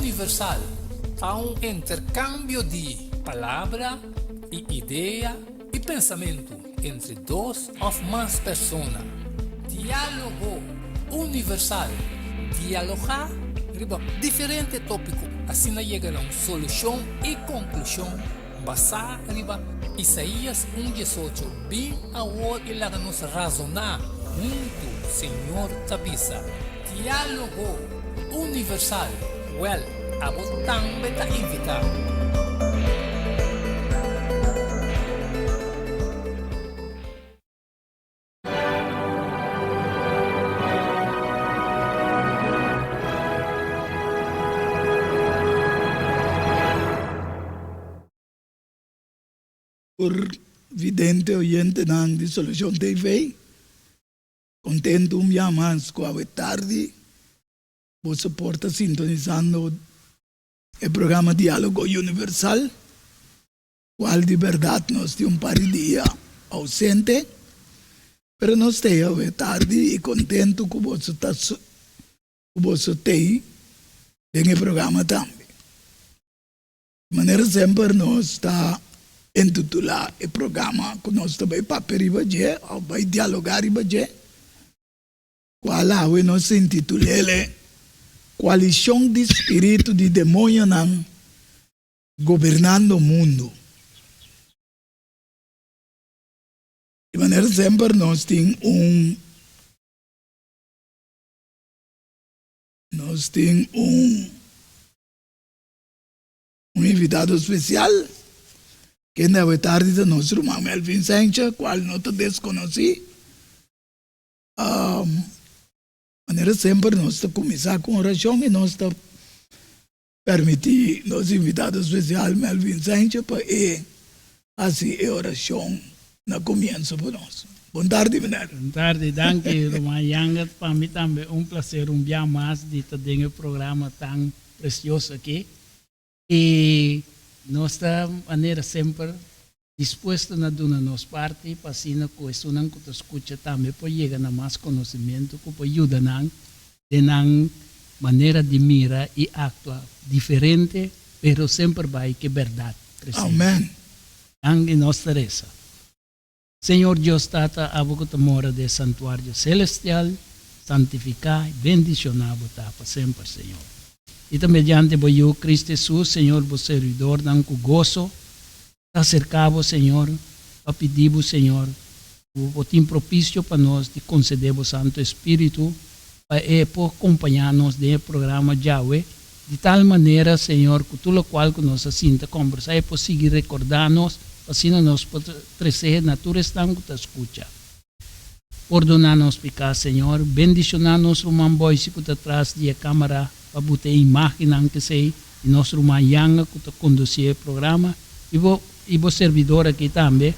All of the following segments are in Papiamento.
Universal ta un interkambio di palabra i idea i pensamentu entre dos òf mas persona. Diálogo Universal, Dialogá riba diferente tópiko, asina yega na un solushon i konklushon basá riba Isaías un diesocho, Bin awor i laga nos razoná huntu, Señor ta bisa. Diálogo Universal, Wèl, abo tambe ta invitá. Por vidente oyentenan di Solucion TV, contento un bia mas cu awe tardi boso por ta sintonizando e programa Dialogo Universal. Cual di berdad nos tin un par di dia ausente, pero nos t'ei awe tardi y contento cu boso ta cu boso t'ei den e programa tambe. Manera semper nos ta entitula e programa cu nos ta bay papia riba dje of bay dialoga riba dje, cual awe nos intitulele Coalicion di Spiritu di Demonionan Gobernando mundu. Di manera semper nos tin un nos tin un un invitado spesial kende awe tardi ta nos ruman Melvin Sencha kual no ta deskonosí. Manera semper nos ta kuminsá ku orashon i nos ta Permití nos invitado spesial Melvin Sanchez pa e hasi e orashon na komienso pa nos. Bon tardi, meneer. Bon tardi, danki ruman Yangert. Pa mi tambe un plaser un bia mas di ta den e programa tan presioso aki. I nos ta manera semper dispuesto na duna nos parti pa asina ku esunnan ku ta skucha tambe por yega na mas konosementu ku por yuda nan den nan manera di mira i aktua diferente pero semper bai ku e bèrdat presente. Amen. Danki nos ta resa. Señor Dios Tata abo ku ta mora den e santuario selestial, santifiká i bendishoná bo ta pa semper, Señor. I ta mediante bo Yu, Cristo Hesus, Señor, bo servidornan ku goso ta aserká bo, Señor, pa pidi bo, Señor, ku bo tin propisio pa nos di konsedé bo Santu Espíritu pa e por kompañá nos den e programa djawe, di tal manera, Señor, ku tur lokual ku nos a sinta kòmbersá e por sigui rekordá nos, pa asina nos por tresé na tur esnan ku ta skucha. Pordoná nos piká, Señor. Bendishoná nos ruman Boyce ku ta tras di e kámara pa buta e imágennan kesei i nos ruman Yanga ku ta kondusí e programa i bo i bo servidor aki tambe,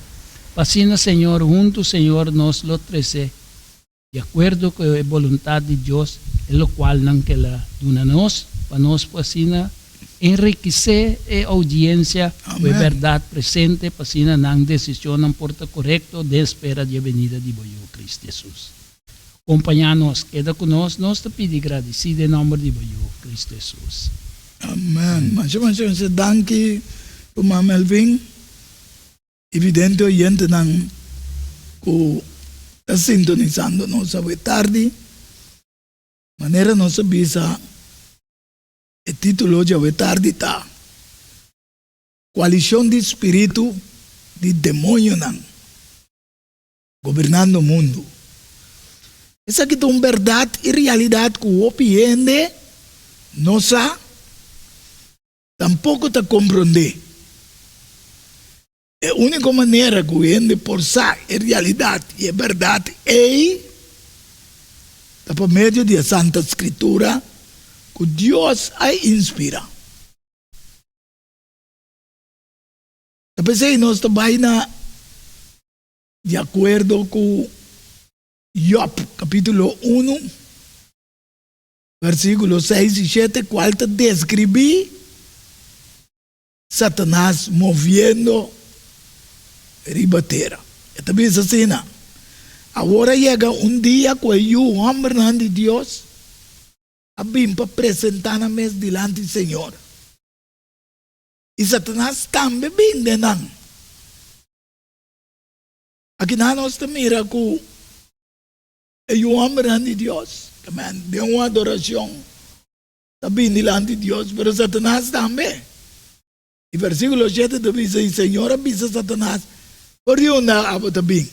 pa asina, Señor, huntu, Señor, nos lo trese Di akuerdo ku e boluntat di Dios, e lokualnan ku el a duna nos, pa nos por asina enrikisé e oudiensia ku e bèrdat presente, pa asina nan desishonnan por ta korekto den espera di e benida di bo Yu, Kristu Hesus. Kompañá nos, keda ku nos, nos ta pidi gradisí den nòmber di bo Yu, Kristu Hesus. Amen. Masha masha masha danki ruman Melvin. Evidente oyentenan ku ta sintonisando nos awe tardi, manera nos a bisa e titulo dje awe tardi ta, Koalishon di spiritu di demoñonan gobernando mundu. Esaki ta un bèrdat i realidat ku hopi hende no sa. Tampoko ta komprondé. E úniko manera ku hende por sa e realidat i e bèrdat ei ta pa medio di e Santa Skritura ku Dios a inspirá. Ta p'esei nos ta bai na di akuerdo ku Yòb kapítulo unu. Versíkulo seis i shete, kual ta deskribí Satanas moviendo riba tera. E ta bisa asina, Awor a yega un dia ku e yu hòmbernan di Dios. a bin pa presentá nan mes dilanti Señor. I Satanas tambe bin den nan. Akinan nos ta mira ku e yu hòmbernan di Dios, den un adorashon, ta bin dilanti Dios, pero Satanas tambe. I versíkulo shete ta bisa, I Señor a bisa Satanas, For di unda abo ta bin?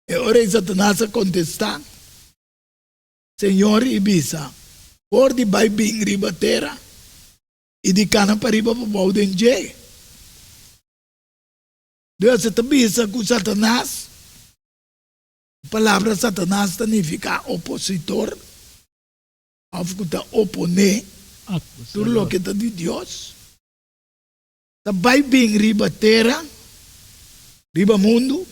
E ora ei Satanas a kontestá Señor i bisa, For di bai bin riba tera i di kana pariba pabou den dje. Dios ta bisa ku Satanas, e palabra Satanas ta nifiká opositor òf ku ta oponé tur loke ta di Dios, ta bai bin riba tera, riba mundu.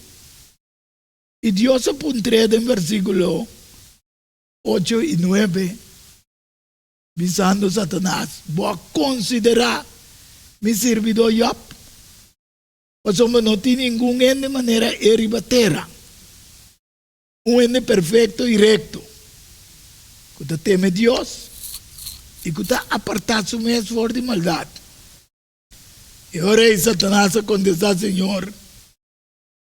I Dios a puntr'é den versíkulo ocho i nuebe, bisando Satanas, Bo a konsiderá mi sirbidó Yòb? Pasobra no tin ningun hende manera e riba tera, un hende perfekto i rekto, ku ta teme Dios i ku ta apartá su mes for di maldat. E ora ei Satanas a kontestá Señor,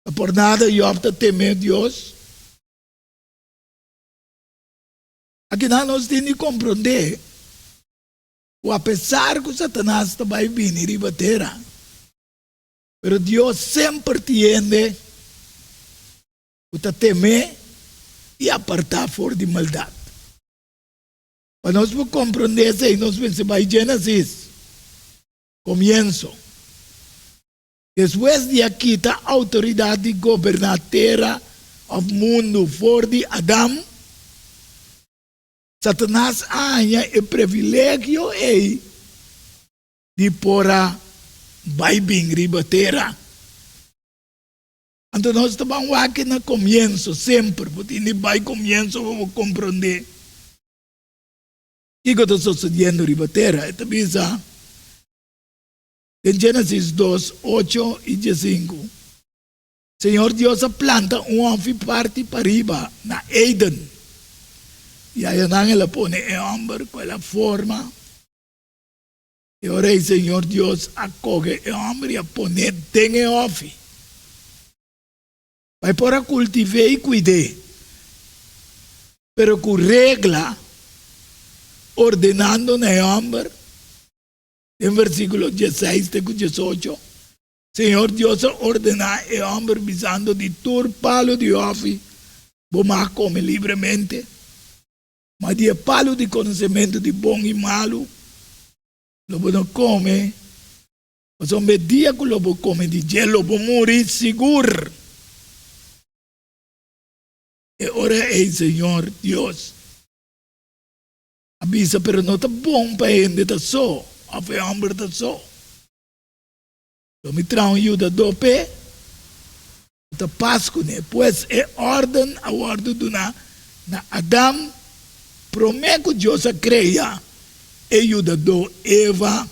Ta por nada Yòb ta teme Dios? Akinan nos tin di komprondé ku apesar ku Satanas ta bai bini riba tera, pero Dios semper tin hende ku ta tem'é i apartá for di maldat. Pa nos por komprondé esei nos mester bai Génesis, Komienso. Despues di a kita outoridat di goberná tera òf mundu for di Adam, Satanas a haña e privilegio ei di por a bai bin riba tera. Anto nos ta ban wak na komienso, semper bo tin di bai komienso pa bo komprondé kiko ta sosodiendo riba tera. E ta bisa. Den Génesis dos, ocho i diesinku, Señor Dios a planta un hòfi parti pariba na Eden, i ayanan el a pone e hòmber ku el a forma. E ora ei Señor Dios a kohe e hòmber i a pon'é den e hòfi, pa e por a kultiv'é i kuid'é, pero ku regla, ordenando na e hòmber Den versíkulo dieseis te ku diesocho, Señor Dios a ordená e hòmber bisando, Di tur palu di hòfi bo mag kome libremente, ma di e palu di konosementu di bon i malu lo bo no kome, pasobra e dia ku lo bo kome di dje lo bo muri sigur. E ora ei Señor Dios A bisa, pero no ta bon pa hende ta so, of e homber ta so. Lo mi traha un yudadó p'e ku ta pas kuné. Pues e órden a wòrdu duná na Adam promé ku Dios a krea e yudadó Eva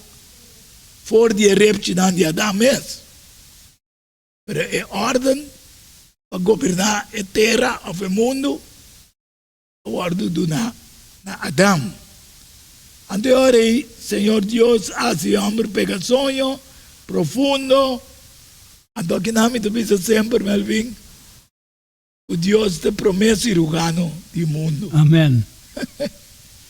for di e repchinan di Adam mes. Pero e órden pa goberná e tera òf e mundu a wòrdu duná na Adam. Anto e ora ei, Señor Dios a hasi e hòmber pega soño profundo. Anto akinan mi ta bisa semper, Melvin, ku Dios ta e promé sirujano di mundu. Amen.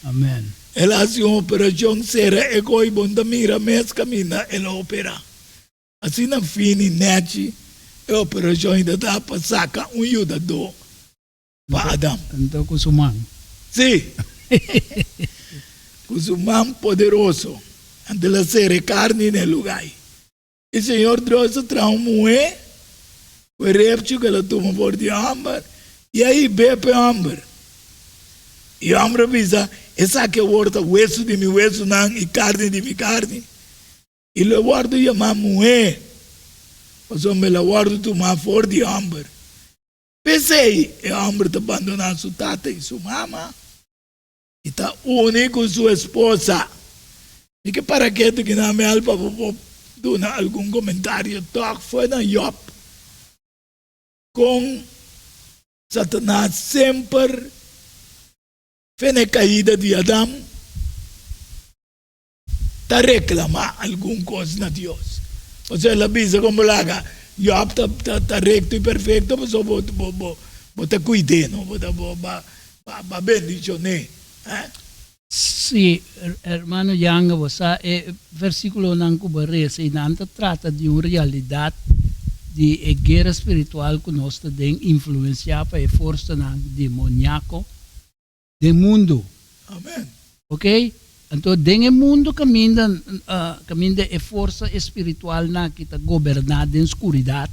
Amen. El a hasi un operashon sera e koi bon ta mira mes kaminda el a operá. Asina fini nèchi e operashon i ta ta pa saka un yudadó pa Adam. Anto ku su man. Sí, ku su man poderoso. Anto el a sera e karni na e lugá ei. I señor Dios a traha un muhé ku e repchi ku el a tuma for di e hòmber i a hib'é pa e hòmber. I e hòmber a bisa, Esaki awor ta wesu di mi wesunan i karni di mi karni. I lo e wòrdu yamá muhé, pasobra el a wòrdu tumá for di hòmber. P'esei e hòmber ta bandoná su tata i su mama i ta uni ku su esposa. Mi ke para ketu ki nan mel pa bo por duna algun komentario tòg fo'i na Yòb. Kon Satanas semper. Fe na e kaida di Adam ta reklamá algun kos na Dios. Pasobra el a bisa kon bo laga Jòb ta ta rekto i perfekto pasobra bo bo bo ta kuid'é, no? Bo ta bo ba ba bendishon'é. Sí, hermano Janga, bo sa e versíkulonan ku bo a resa i nan ta trata di un realidat di e guera spiritual ku nos ta den influensiá pa e forsanan demoniako den mundu. Amen. Ok? Anto den e mundu kaminda kaminda e forsa espiritualnan aki ta goberná den skuridat,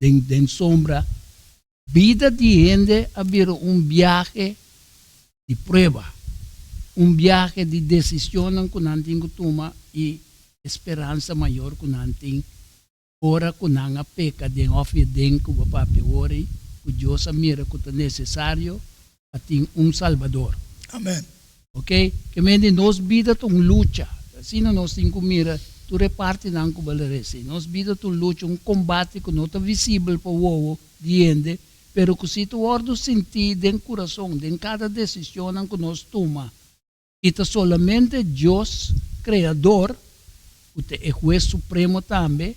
den den sombra, Bida di hende a bira un biahe di prueba, un biahe di decisionnan cu nan tin cu tuma y e speransa mayor cu nan tin ora cu nan a peca den of e den cu bo papia wori cu Dios a mira cu ta necesario pa tin un Salbador. Amen. Ok, ke men di nos bida ta un lucha, asina nos tin ku mira tur e partinan ku bo a resi. Nos bida ta un lucha, un kombate ku no ta visibel pa wowo di hende, pero ku si ta wòrdu sintí den kurason, den kada desishonnan ku nos tuma. I ta solamente Dios, Kreador, ku ta e Hues Supremo tambe,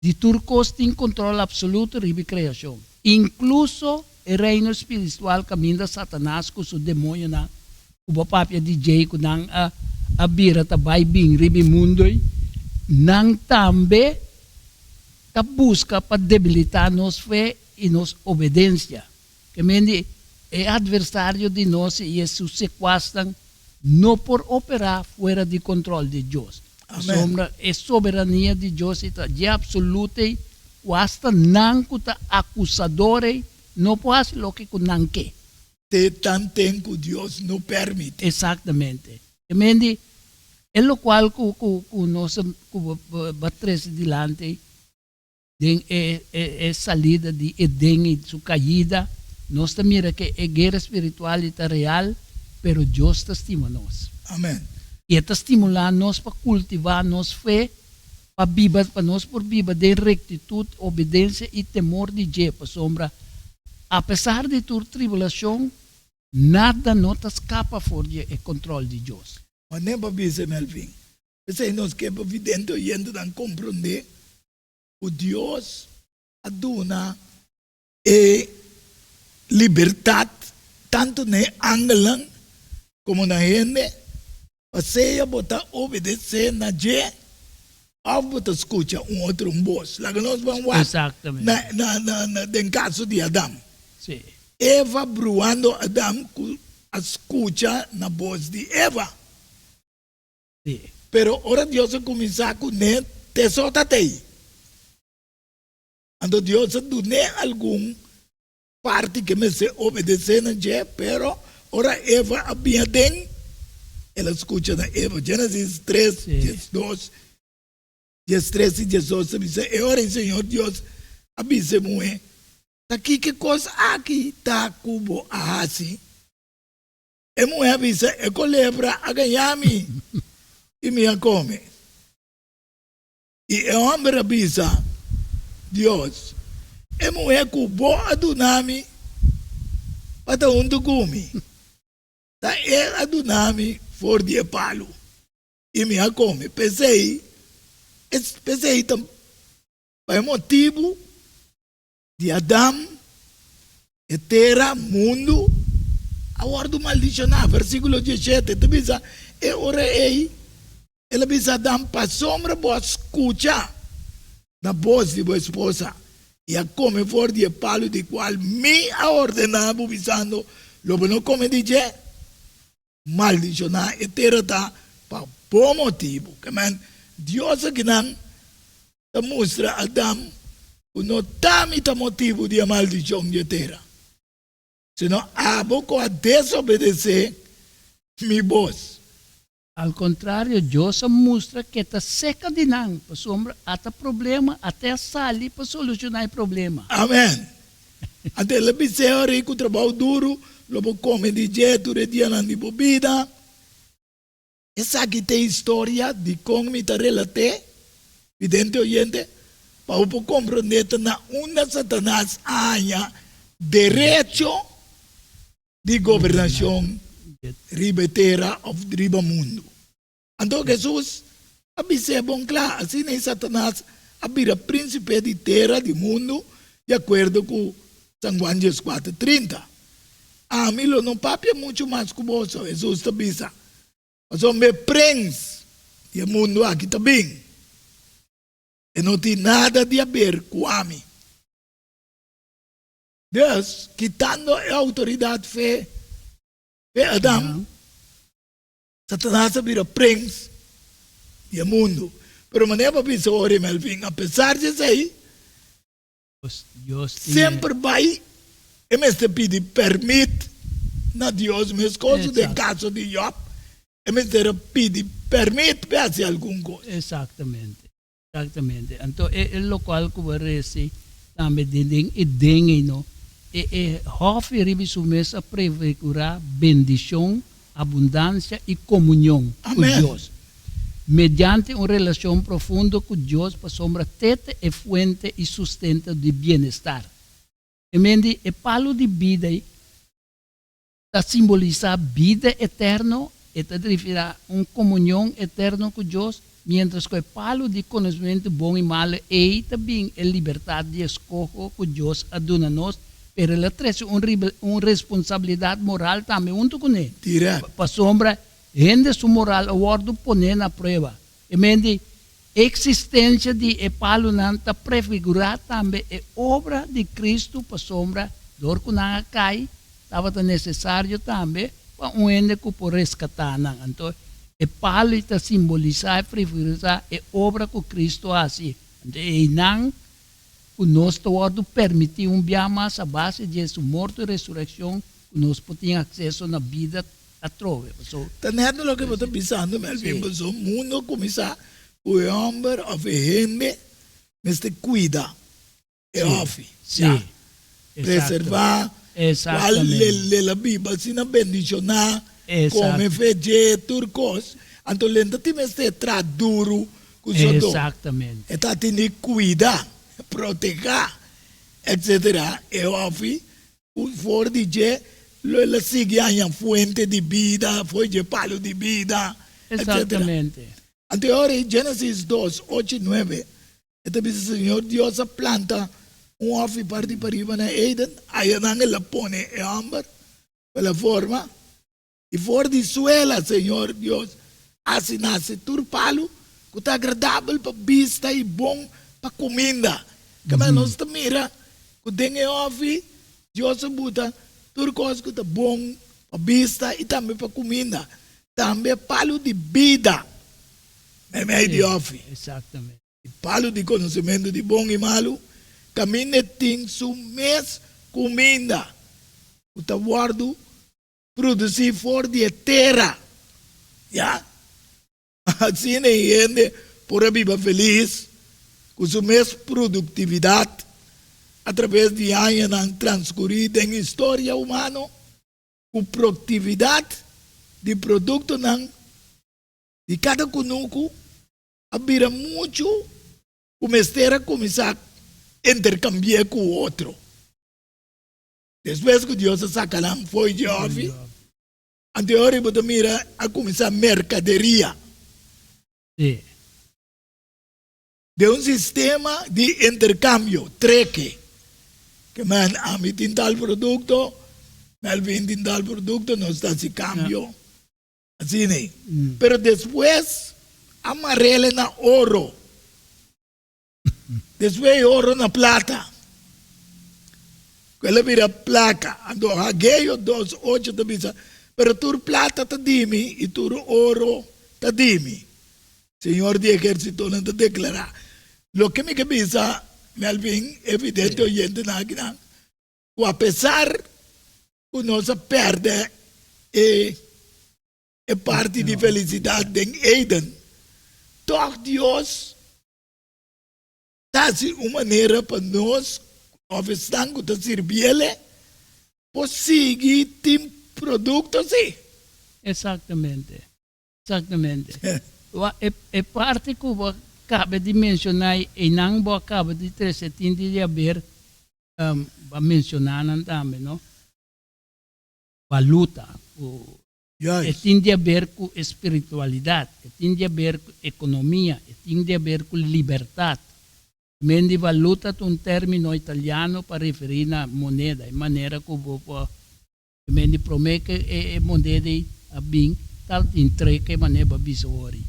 Di tur kos tin kontrol absoluto riba e kreashon, inkluso e reino spiritual kaminda Satanas ku su demoñonan ku bo papia di djei ku nan a a bira ta bai bin riba e mundu ei, nan tambe ta buska pa debilitá nos fe i nos obedensia. Ke mende e atversario di nos i e su sekuasnan no por operá fuera di kontrol di Dios. Pasobra e soberania di Dios ei ta dje absoluto ei ku asta nan ku ta akusador ei no por hasi loke ku nan ke. Te tanten ku Dios no permití. Exactamente. Ke mende e lokual ku ku nos ku bo a trese dilanti ei Den e e salida di Edén i su kaida, nos ta mira ke e guera spiritual i ta real, pero Dios ta stima nos. Amen. I e ta stimulá nos pa kultivá nos fe, pa biba, pa nos por biba den rektitut, obedensia i temor di dje, pasobra apesar di tur tribulashon, nada no ta skapa for di e kontrol di Dios. Manera pa bisa, Melvin, P'esei nos ke pa vidente oyentenan komprondé ku Dios a duna e libertat tantu na e angelnan komo na hende pa sea bo ta obedesé na dje òf bo ta skucha un otro un bos. Laga nos ban wak na den kaso di Adam. Eva bruando Adam ku a skucha na bos di Eva. Sí. Pero ora Dios a kuminsá kuné, te so ta tei. Anto Dios a dun'é algun parti ku e mester obedesé na dje, pero ora Eva a bin aden, el a skucha na Eva. Génesis tres, diesdos, diestres i diesdos ta bisa, E ora ei Señor Dios a bisa e muhé, Ta kiko kos aki ta ku bo a hasi? E muhé a bisa, E kolebra a gañá mi i mi a kome. I e hòmber a bisa Dios, E muhé ku bo a duna mi pa ta huntu ku mi, ta el a duna mi for di e palu i mi a kome. P'esei, p'esei ta pa e motibu Di Adam, e tera, mundu, a wòrdu maldishoná. Versíkulo diesshete ta bisa, E ora ei el a bisa Adam, Pasobra bo a skucha na bos di bo esposa i a kome for di e palu di kual mi a ordená bo, bisando, Lo bo no kome di dje, Maldishoná e tera ta pa bo motibu. Ke men, Dios akinan ta mustra Adam ku no ta mi ta motibu di e maldishon di e tera, sino abo ku a desobedesé mi bos. Al kontrario, Dios a mustra ku e ta seka di nan, pasobra a ta problema, a ta sali pa solushoná e problema. Amen. Anto el a bis'é, Ora ku trabou duru, lo bo kome di dje tur e dianan di bo bida. Esaki ta e historia dikon mi ta relat'é, vidente oyente, pa bo por komprondé ta na unda Satanas a haña derecho di gobernashon. Riba e tera òf riba mundu. Anto Hesus a bis'é bon kla, asina ei Satanas a bira prínsipe di tera di mundu, di akuerdo ku San Juan dieskuater trinta. Ami lo no papia muchu mas ku boso, Hesus ta bisa, pasobra e prens di e mundu aki ta bin. E no tin nada di haber ku ami. Dus, kitando e outoridat fe fe Adam, Satanas a bira prens di e mundu. Pero manera pa bisa ora Melvin, apesar di esei, semper bai e mester pidi permit na Dios, meskos ku den kaso di Job, e mester a pidi permit pa e hasi algun kos. Exactamente. Exactamente. Anto e e locual cu bo reci tambe den den e den ei no, e e hofi riba su mes a prefigura bendicion, abundancia y comunion cu Amen. Dios. Mediante un relacion profundo cu Dios pasobra te ta e fuente y sustento di bienestar. E mendi e palo di bida ei ta simbolisá bida eterno, e ta referá un komunion eterno ku Dios, miéntras ku e palu di konosementu bon i malu ei ta bin e libertat di eskoho ku Dios a duna nos, pero el a trese un un responsabilidat moral tambe huntu kuné, Dirèkt. pasobra hende su moral a wòrdu poné na prueba. E mende eksistensia di e palunan ta prefigurá tambe e obra di Kristu pasobra dor ku nan a kai, tabata nesesario tambe pa un hende ku por reskatá nan. Anto, e palu ta simbolisá i prefigurá e obra ku Kristu a hasi. Anto, einan ku nos ta wòrdu permití un bia mas a base di su morto i resurekshon ku nos por tin akseso na bida atrobe. Paso. Ta nèt loke bo ta bisando, Melvin, paso mundu a kuminsá ku e hòmber òf e hende mester kuida e hòfi, ya, preservá, kual lel a biba asina bendishoná, kome fe dje, tur kos. Anto len ta tin mester traha duru ku sodó. E ta tin di kuida, protehá, etsetera, e hòfi Ku for di dje lo el a sigui haña fuente di bida, for dje palu di bida, etsetera. Exactamente. Anto e ora ei Genesis dos, ocho i nuebe, e ta bisa, Señor Dios a planta un hòfi parti pariba na Eden, ayanan el a pone e hòmber ku el a forma. I for di suela, Señor Dios hasi nase tur palu ku ta agradabel pa bista i bon pa kuminda. Kaba nos ta mira ku den e hòfi Dios a buta tur kos ku ta bon pa bista i tambe pa kuminda, tambe palu di bida meimei di hòfi. I palu di konosementu di bon i malu, kaminda e tin su mes kuminda ku ta wòrdu Produsí for di e tera. Ya. Asina e hende por a biba felis ku su mes produktividat atraves di añanan transkurí den historia humano ku proktividat di produktonan di kada kunuku a bira muchu ku mester a kuminsá interkambi'é ku otro. Despues ku Dios a saka nan fo'i dje hòfi, anto e ora ei bo ta mira a kuminsá merkaderia. Den un sistema di interkambio, treke. Ke men, ami tin tal produkto, Melvin tin tal produkto, nos ta hasi kambio. Asina ei. Pero despues a mar'el na oro. Despues e oro na plata, ku el a bira plaka. Anto Hageo dos, ocho ta bisa, Pero tur plata ta di mi i tur oro ta di mi, Señor di ehérsitonan ta deklará. Loke mi ke bisa, Melvin, evidente oyentenan akinan, ku apesar ku nos a pèrdè e e parti di felisidat den Eden, tòg Dios ta hasi un manera pa nos òf esnan ku ta sirbiel e por sigui tin produkto si. Exactamente, exactamente. Wa e e parti ku bo kaba di menshoná einan bo a kaba di trese tin di haber bo a menshoná nan tambe no, valuta ku. E tin di haber ku espiritualidat, e tin di haber ku ekonomia, e tin di haber ku libertat. Men di valuta ta un término italiano pa referí na moneda, e manera ku bo por men di promé ku e moneda ei a bin tal tin trek e manera bo a bisa wor ei.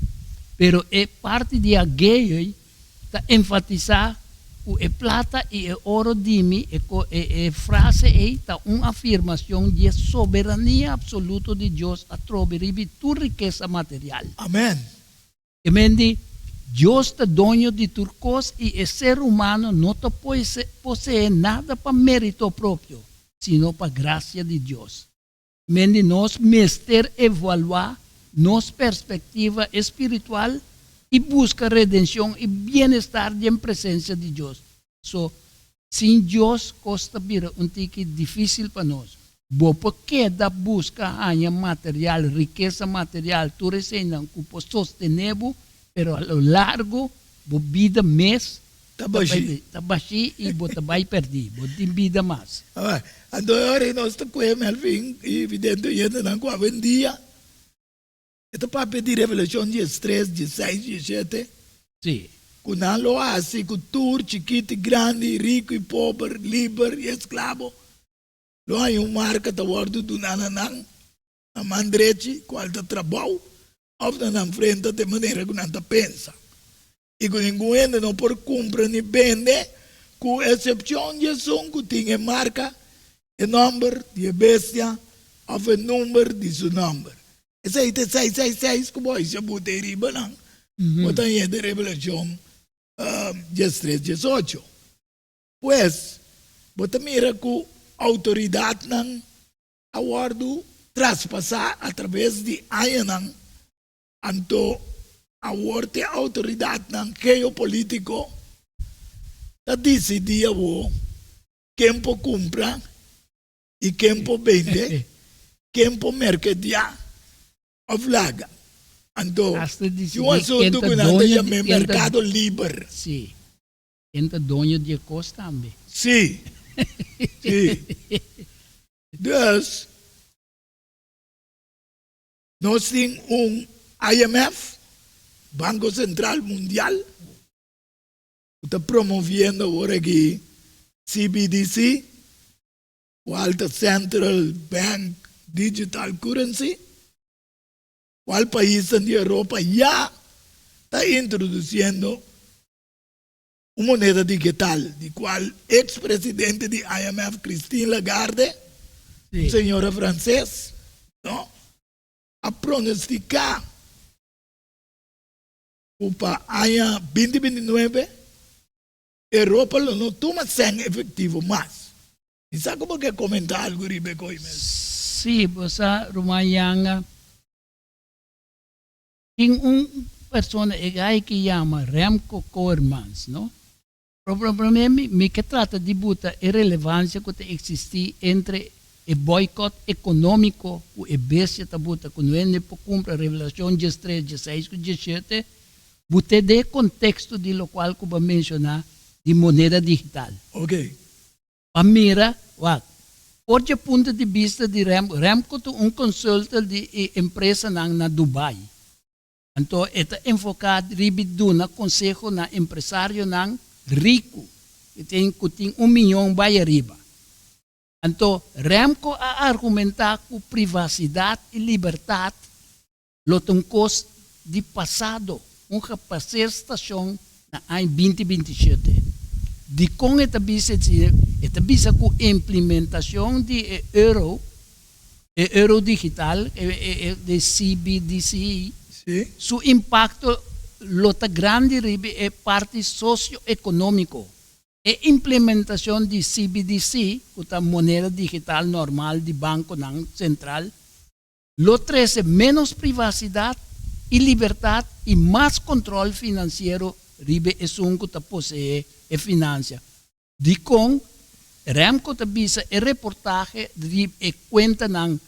Pero e parti di Ageo ei ta enfatisá ku e plata i e oro di mi, e e frase ei ta un afirmacion di e soberania absoluto di Dios atrobe riba tur rikesa material. Amen. E men di, Dios ta doño di tur kos i e ser humano no ta poseé nada pa mérito propio, sino pa grasia di Dios. Men di nos mester evaluá nos perspektiva espiritual i buska redenshon i bienestar den presensia di Dios. So, sin Dios kos ta bira un tiki difísil pa nos. Bo por keda buska haña material, rikesa material, tur eseinan ku por sostené bo, pero a lo largo bo bida mes Ta bashí. Ta bashí i bo ta bai pèrdí. Bo no tin bida mas. Anto e ora ei nos ta kohe Melvin i vidente oyentenan ku awendia e ta papia di Revelashon diestres, dieseis, dieshete. Sí. Ku nan lo hasi ku tur, chikit i grandi, riku i pober, liber i esklabo, lo haña un marka ta wòrdu duná na nan, na man drechi, kual ta trabou, òf na nan frenta, te manera ku nan ta pensa. I ku ningun hende no por kumpra ni bende, ku esepshon di esun ku tin e marka, e nòmber di e bestia òf e number di su nòmber. Esei ta e seis seis seis ku bo a hisa buta ei riba nan. Bo ta haña den Revelashon diestres diesocho. Pues, bo ta mira ku outoridatnan a wòrdu traspasá atraves di añanan. Anto awor te autoridadnan geopolitico ta dicidi awor ken por cumpra y ken por bende, ken por mercadia of laga. Anto Hasta tin dicidi un asunto ken ta cu nan ta doño yama di, e ken ta, mercado liber. sí, ken ta doño di e cos tambe. Sí, sí. Dus. Nos tin un IMF, Banco Central Mundial, ku ta promoviendo awor aki CBDC, kual ta Central Bank Digital Currency, kual paisnan di Europa ya ta introdusiendo un moneda digital, di kual eks presidente di IMF Christine Lagarde, un señora franses, no, a pronostiká ku pa aña 2029 Europa lo no tuma sèn efektivo mas. Mi sa ku bo ke komentá algu riba e koi mes. Sí, bo sa, ruman Yanga. Tin un persona e gai ki yama Remco Koermans, no? Prome mi ke trata di buta e relevancia ku ta existi entre e boycott economico ku e bestia ta buta ku no hende por cumpra Revelacion diestres, dieseis ku diesshete, but'e den e contexto di locual ku bo a menciona di moneda digital. Ok. Pa mira, wak. For dje punto di bista di Remco, Remco ta un consultor di e empresanan na Dubai. Anto e ta enfoca riba duna conseho na empresarionan rico, cu tin cu tin un miyon bay ariba. Anto Remco a argumenta cu privacidad y libertad lo ta un kos di pasado, un gepasé stashon na aña 2027. Dikon e ta bisa esei? E ta bisa ku implementashon di e euro, e euro digital, e de CBDC, su impakto lo ta grandi riba e parti sosio-ekonómiko. E implementashon di CBDC, ku ta moneda digital normal di bankonan sentral, Lo trese ménos privasidat i libertat i mas kontròl finansiero riba esun ku ta poseé e finansia. Dikon? Remco ta bisa e reportahe riba e kuentanan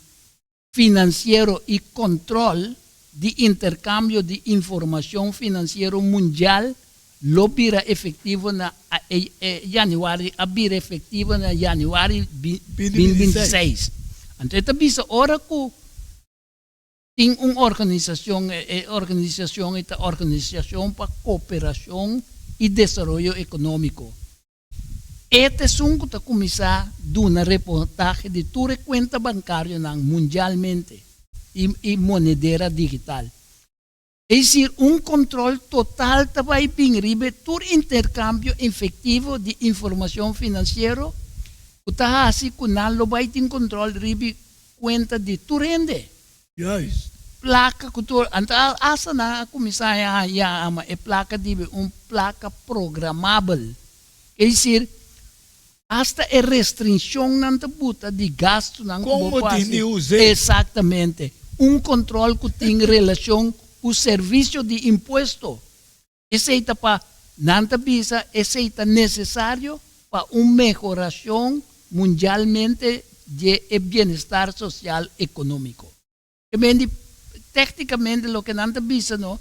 finansiero i kontròl di interkambio di informashon finansiero mundial lo bira efektivo na yanüari a bira efektivo na yanüari 2026. Anto e ta bisa ora ku. Tin un organisashon, e organisashon ei ta Organisashon pa Kooperashon i Desaroyo Ekonómiko. E ta esun ku ta kuminsá duna reportahe di tur e kuenta bankarionan mundialmente i i monedera digital. Es desir, un kontrol total ta bai bin riba e tur interkambio efektivo di informashon finansiero ku ta hasi ku nan lo bai tin kontrol riba kuenta di tur hende. Juist. Plaka ku tur, anto asta nan a kuminsá yama e plaka di un plaka programabel. Es desir, asta e restrinshonnan ta buta di gastunan ku Kon bo bo por tin hasi. di us'é? Exactamente. Un control cu tin relacion cu servicio di impuesto. Esey ta pa, nan ta bisa, esey ta necesario pa un mehoracion mundialmente dje e bienestar social economico. Ke men di, tecnicamente loke nan ta bisa no,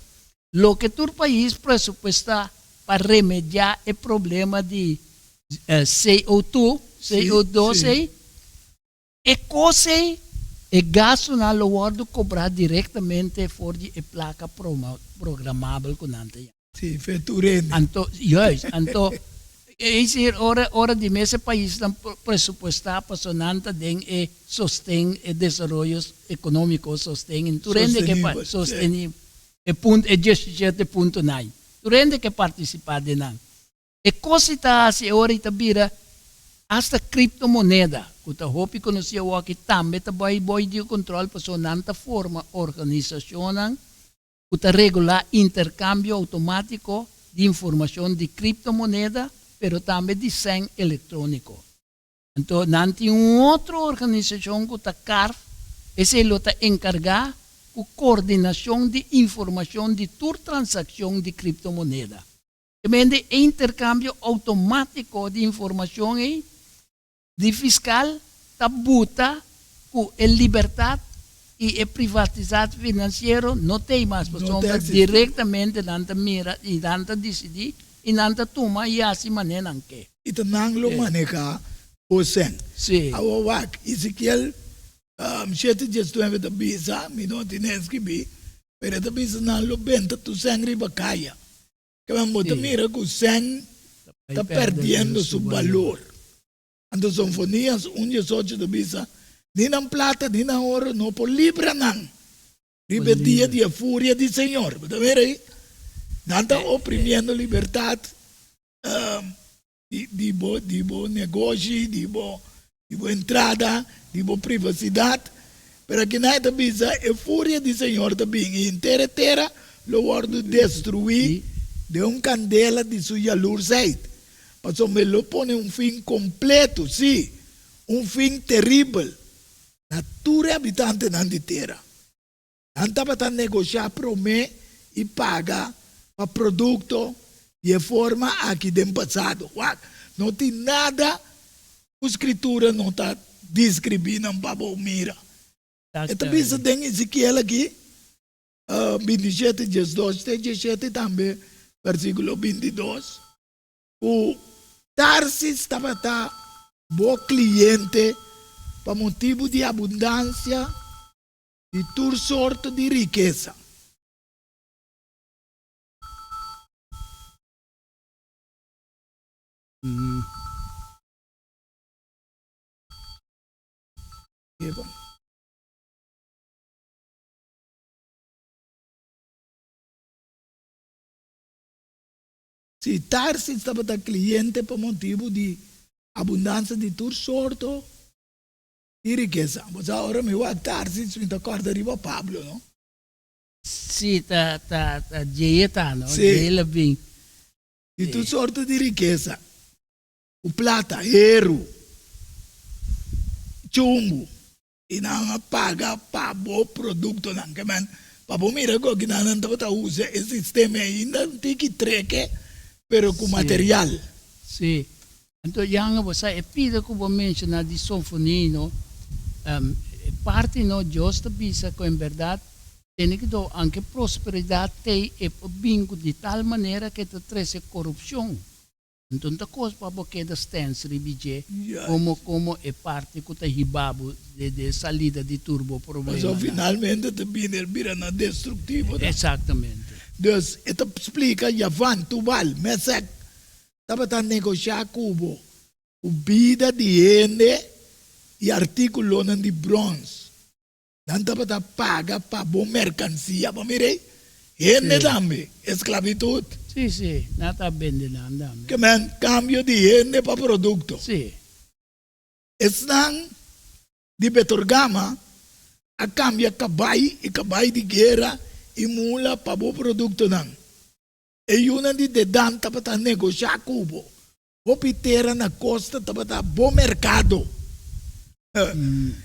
loke tur pais presupuesta pa remedia e problema di CO2, CO dos ey, e cos ey, e gastonan lo wordo cobra directamente for di e placa programabel cu nan ta yama. Sí, fe tur hende. Anto, juist, anto, es decir, ora, ora di mes e paisnan presupuestá paso nan ta den e sosten, e desaroyo económico sosten, en tur hende ke pa, Sostenibel, sí. sostenibel, e punt, e diesishete punto nai, tur hende ke partisipá den nan. E kos ei ta hasi e ora ei ta bira asta kriptomoneda, ku ta hopi konosí awoki, tambe ta bai boi di kontrol pasobra nan ta forma organisashonnan ku ta regulá interkambio outomátiko di informashon di kriptomoneda pero tambe di sèn elektróniko. Anto nan tin un otro organisashon ku ta CARF, esei lo ta enkargá ku koordinashon di informashon di tur transakshon di kriptomoneda. Te mende e interkambio outomátiko di informashon ei di fiskal ta buta ku e libertat i e privatisat finansiero no t'ei mas No ta pasobra eksistí. direktamente nan ta mira i nan ta disidí i nan ta tuma i hasi manera nan ke. I ta nan lo manehá bo sèn. Sí. Awor wak, Ezekiel shete diesnuebe ta bisa, mi no tin e skibí, pero e ta bisa nan lo benta tur sèn riba kaya. Kaba bo ta mira ku sèn ta pèrdiendo su balor. Anto Sonfonías un diesocho ta bisa, Ni nan plata ni nan oro no por libra nan riba e dia di e furia di Señor. Bo ta mira ei? Nan ta oprimiendo libertat di bo di bo negoshi, di bo di bo entrada, di bo privasidat. Pero akinan e ta bisa, e furia di Señor ta bin i henter e tera lo wòrdu destruí den un kandela di su yalursheid, pasobra e lo pone un fin kompleto, sí, un fin teribel, na tur e habitantenan di tera. Nan tabata negoshá promé i paga pa produkto di e forma aki den pasado. Wak, no tin nada ku Skritura no ta deskribí nan pa bo mira. E ta bisa den Ezekiel aki, bintishete, diesdos te diesshete i tambe versíkulo bintidos, ku Tarsis tabata bo kliente pa motibu di abundansia di tur sorto di rikesa. Si Tarsis tabata kliente pa motibu di abundansia di tur sorto Di rikesa. Bo sa ora mi wak Tarsis mi ta kòrda riba Pablo, no? Sí, ta, ta, ta djeye ta, no? Sí. Djeye la bin. Di tur sorto di rikesa, ku plata, heru, chumbu, i nan a paga pa bo produktonan. Ke men, pa bo mira ku aki nan tabata usa e sistema ainda un tiki treke, pero ku material. Sí. Anto yanga bo sa e pida ku bo menshoná di Sofoní no, e parti no Dios ta bisa ku en bèrdat tene ki do anke prosperidat tei e por bin ku di tal manera ku e ta trese korupshon. Anto no ta kos pa bo keda stens riba dje komo komo e parti ku ta hiba bo den salida di tur bo Pasobra problemanan. finalmente ta bini el bira na destruktivo ta. Eksaktamente. Dus e ta splika Javan, Tubal, Mesek tabata negoshá ku bo ku bida di hende i artíkulonan di bròns. Nan tabata paga pa bo merkansia. Bo mira ei? Hende tambe, esklabitut. Sí, sí, nan ta bende nan tambe. Ke men kambio di hende pa produkto. Sí. Esnan di Betorgama a kambia kabai i kabai di guera i mula pa bo produktonan. E yunan di Dedan tabata negoshá ku bo. Hopi tera na kosta tabata bo merkado.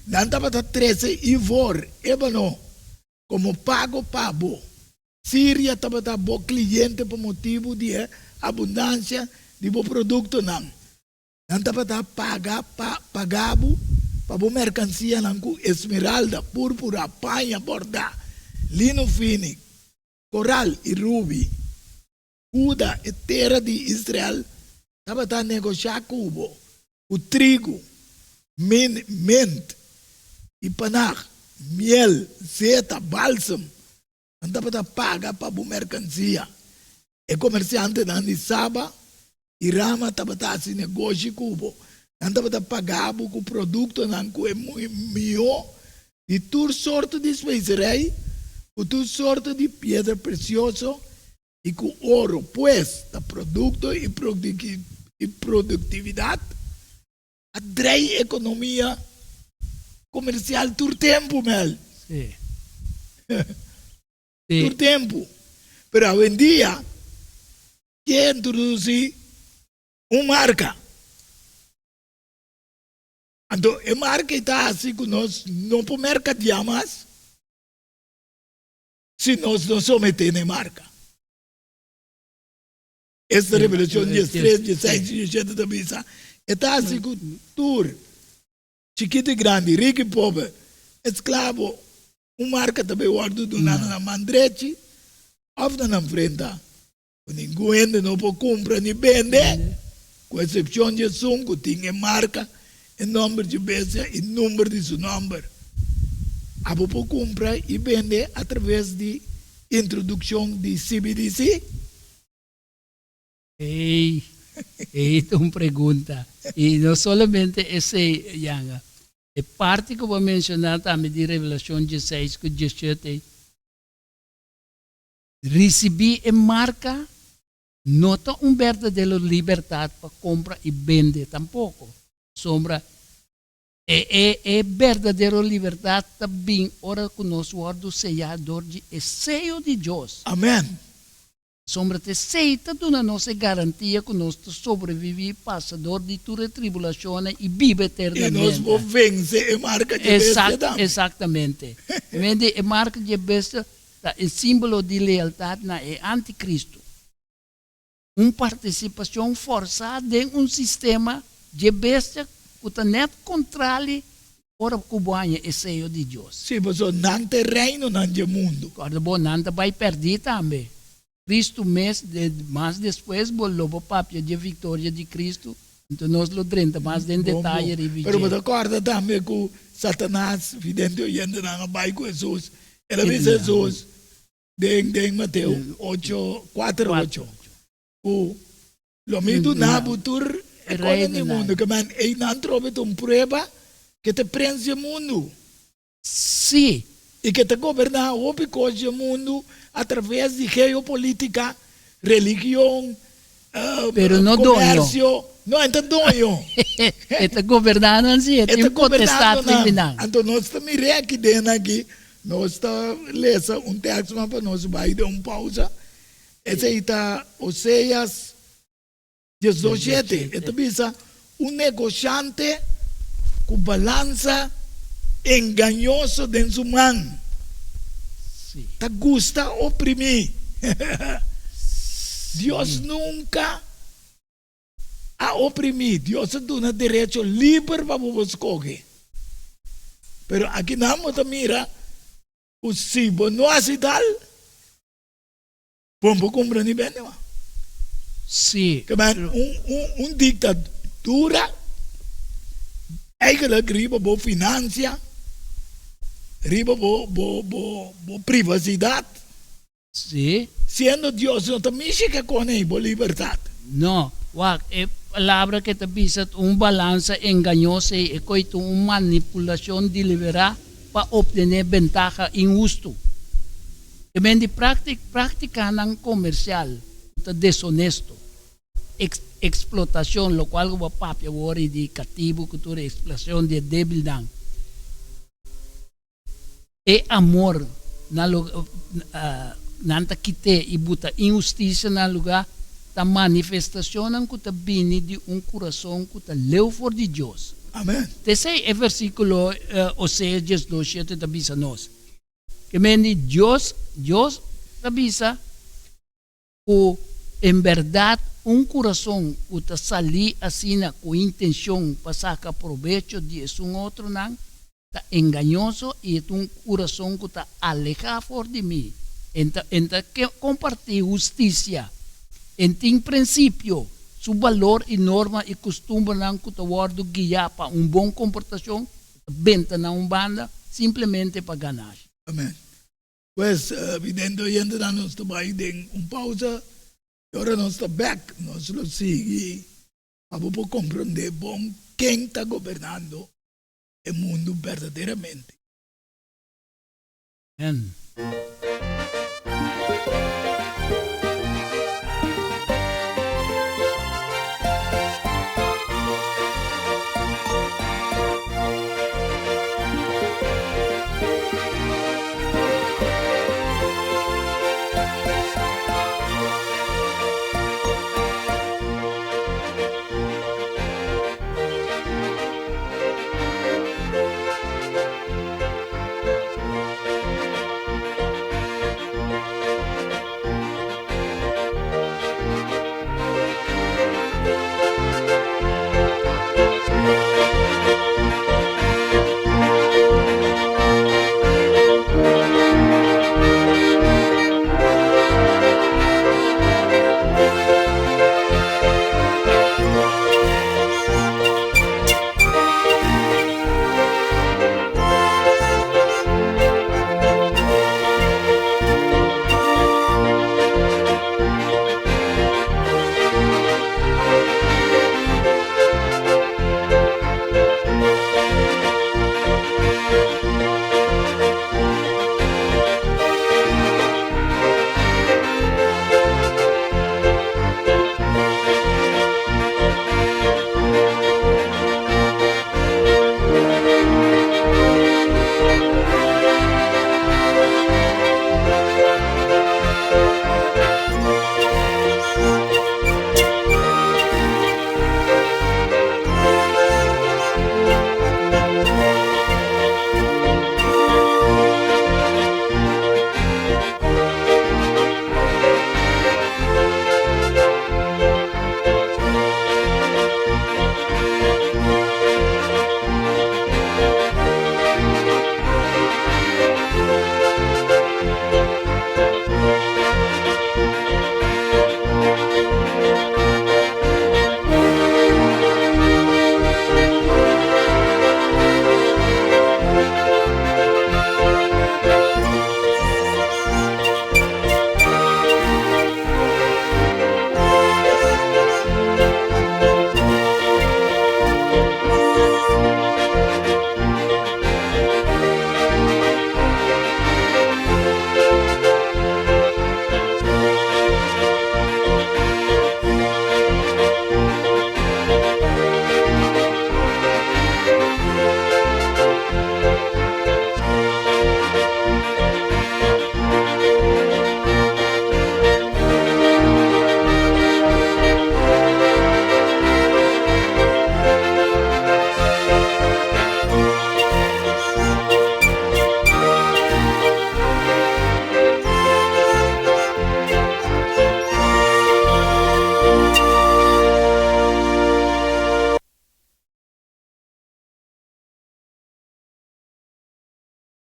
Nan tabata trese ivor, ébano, komo pago pa bo. Siria tabata bo kliente pa motibu di e abundansia di bo produktonan. Nan tabata paga pa paga bo pa bo merkansianan ku esmeralda, púrpura, paña bòrdá, lino fini, koral i rubi. Huda, e tera di Israel, tabata negoshá ku bo, ku trigu, min, mint i panag, miel, zeta, balsem. Nan tabata paga pa bo merkansia. E komersiantenan di Saba i Rama tabata hasi negoshi ku bo. Nan tabata paga bo ku produktonan ku e mihó di tur sorto di speserei, ku tur sorto di piedra presioso i ku oro, pues, ta produkto i produktividat a drei ekonomia komersial tur tempu, Mel. Sí. Tur tempu. Pero awendia ke introdusí un marka. Anto e marka ei ta hasi ku nos no por merkadiá mas. Si nos no someté na e marka. Esta Revelashon diestres, dieseis i diesshete ta bisa, E ta hasi ku tur, chikitu i grandi, riku i pober, esklabo, un marka ta bai wòrdu duná na nan man drechi òf na nan frenta. Ku ningun hende no por kumpra ni bende, ku esepshon di esun ku tin e marka, e nòmber dje bestia i number di su nòmber. Abo por kumpra i bende atraves di introdukshon di CBDC? Ei, ei ta un pregunta. I no solamente esei, Yanga. E parti ku bo a menshoná tambe di Revelashon dieseis ku diesshete, Risibí e marka no ta un berdadero libertat pa kompra i bende tampoko, pasobra e e e berdadero libertat ta bin ora ku nos wòrdu seyá dor di e seyo di Dios. Amen. Pasobra ta esei ta duna nos e garantia ku nos ta sobreviví pasa dor di tur e tribulashonnan i biba I eternamente. nos por vense e marka dje bestia tambe. Exactamente. E marka dje bestia Ta e símbolo di lealtat na e antikristu. Un partisipashon fòrsá den un sistema dje bestia ku ta nèt kontrali ora ku bo haña e seyo di Dios. Sí, pasobra nan ta e reinonan dje mundu. Kòrda bo, nan ta bai pèrdí tambe. Kristu mes, mas despues bo lo bo papia dje viktoria di Kristu, anto nos lo drenta mas den detaye riba dje. Pero bo ta kòrda tambe ku Satanas, vidente oyentenan, a bai ku Hesus. El a bisa Hesus den den Mateo ocho, kuater ocho, ku lo mi duna bo tur e kosnan di mundu, ke men einan trobe ta un prueba ke ta prens dje mundu. Sí. I ke ta goberná hopi kos dje mundu atraves di geopolítika, religion, Pero no doño. komersio. No, e ta doño. E ta goberná nan sí, e tin potestat riba nan. Anto nos ta mir'é aki den aki, nos ta lesa un teksto mas pa nos bai den un pousa. Esei ta Oseas 18, e ta bisa, Un negoshante ku balansa engañoso den su man ta gusta oprimí. Dios nunka a oprimí. Dios a duna derecho liber pa bo por skohe. Pero akinan bo ta mira ku si bo no hasi tal, Bo no por kumpra ni bende mas. Sí. Ke men un un un diktadura eigenlijk riba bo finansia, riba bo bo bo bo privasidat. Sí. Siendo Dios no ta mishi ke kone bo libertat. No. Wak, e palabra ke ta bisa ta un balansa engañoso ei, e koi ta un manipulashon deliberá pa optené bentaha inhustu. E men di práktik práktikanan komersial ku ta deshonesto, eks eksplotashon, lokual ku bo a papia awor ei di katibu ku tur eksplashon di e débilnan. E amor na lo nan ta kit'é i buta inhustisia na lugá, ta manifestacionnan ku ta bini di un kurason ku ta leu for di Dios. Amen. T'esei e versíkulo Oseas 12, shete ta bisa nos. Ke men di Dios, Dios ta bisa ku en bèrdat un kurason ku ta salí asina ku intenshon pa saka probecho di esun otronan ta engañoso i e ta un kurason ku ta alehá for di mi. E ta e ta kompartí hustisia. E tin prinsipio, su balor i norma i kustumbernan ku ta wòrdu guiá pa un bon komportashon, e ta benta nan un banda simplemente pa ganashi. Amen. Pues, vidente oyentenan, nos ta bai den un pausa i ora nos ta bek nos lo sigui pa bo por komprondé bon ken ta gobernando e mundu berdaderamente. Amen.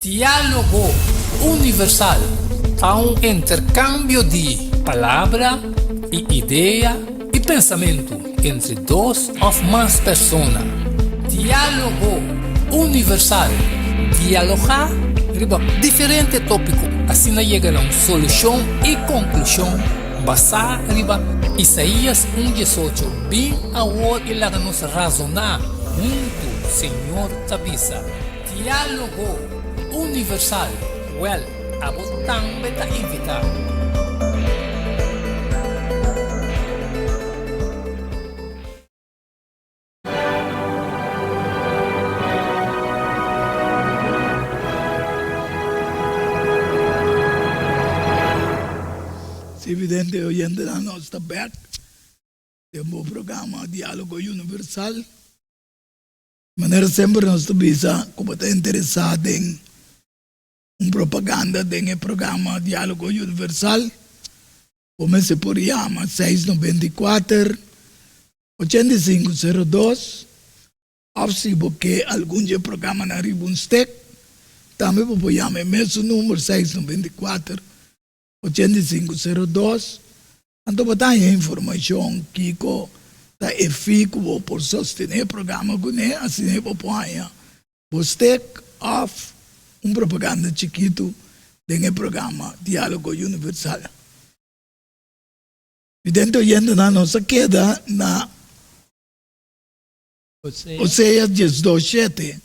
Diálogo Universal ta un interkambio di palabra i idea. pensamentu entre dos òf mas persona. Diálogo Universal, Dialogá riba diferente tópiko, asina yega na un solushon i konklushon basá riba Isaías un diesocho, Bin awor i laga nos razoná huntu, Señor ta bisa. Diálogo Universal, Wèl, abo tambe ta invitá. Si vidente oyentenan nos ta bek den bo programa Dialogo Universal. Manera semper nos ta bisa ku bo ta interesá den un propaganda den e programa Diálogo Universal, bo mester por yama seis 94, 85 02 òf si bo ke algun dje programanan riba un stek, tambe bo por yama e mesun number seis 94, 8502, anto bo ta haña informashon kiko ta e fi ku bo por sostené e programa kuné, asina bo por haña bo stek òf un propaganda chikitu den e programa Diálogo Universal. Vidente oyentenan nos a keda na Oseas 12 shete.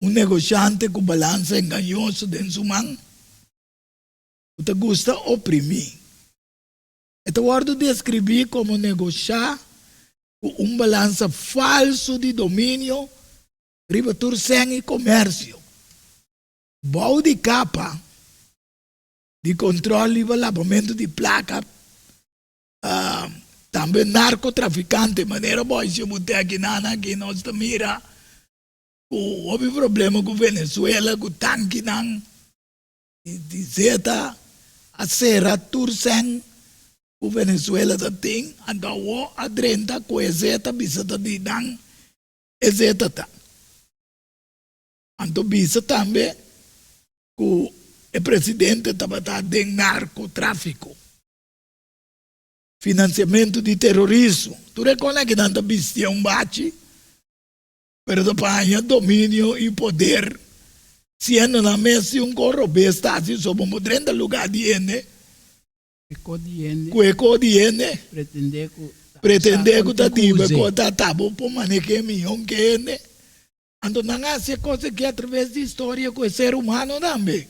Un negoshante ku balansa engañoso den su man, ku ta gusta oprimí. E ta wòrdu deskribí komo negoshá ku un balansa falsu di dominio riba tur sèn i komèrsio, bou di kapa di kontròl riba labamentu di plaka, tambe narkotrafikante, manera boisio butèki nan aki nos ta mira. Ku hopi problema ku Venezuela ku tankinan di zeta a sera tur sèn ku Venezuela ta tin anto awo a drenta ku e zeta bisa ta di nan e zeta ta. Anto bisa tambe ku e presidente tabata den narkotrafiko, finansiamentu di terorismo, tur e kos akinan ta bisti un bachi. Pero ta pa haña dominio i poder, siendo nan mes si un kos robes ta hasi so bon por drenta lugá di hende, ku e kos di hende, pretendé ku ta diba e kos ta ta bo por maneh'é mihó ke hende. Anto nan a hasi e kos aki atraves di historia ku e ser humano tambe.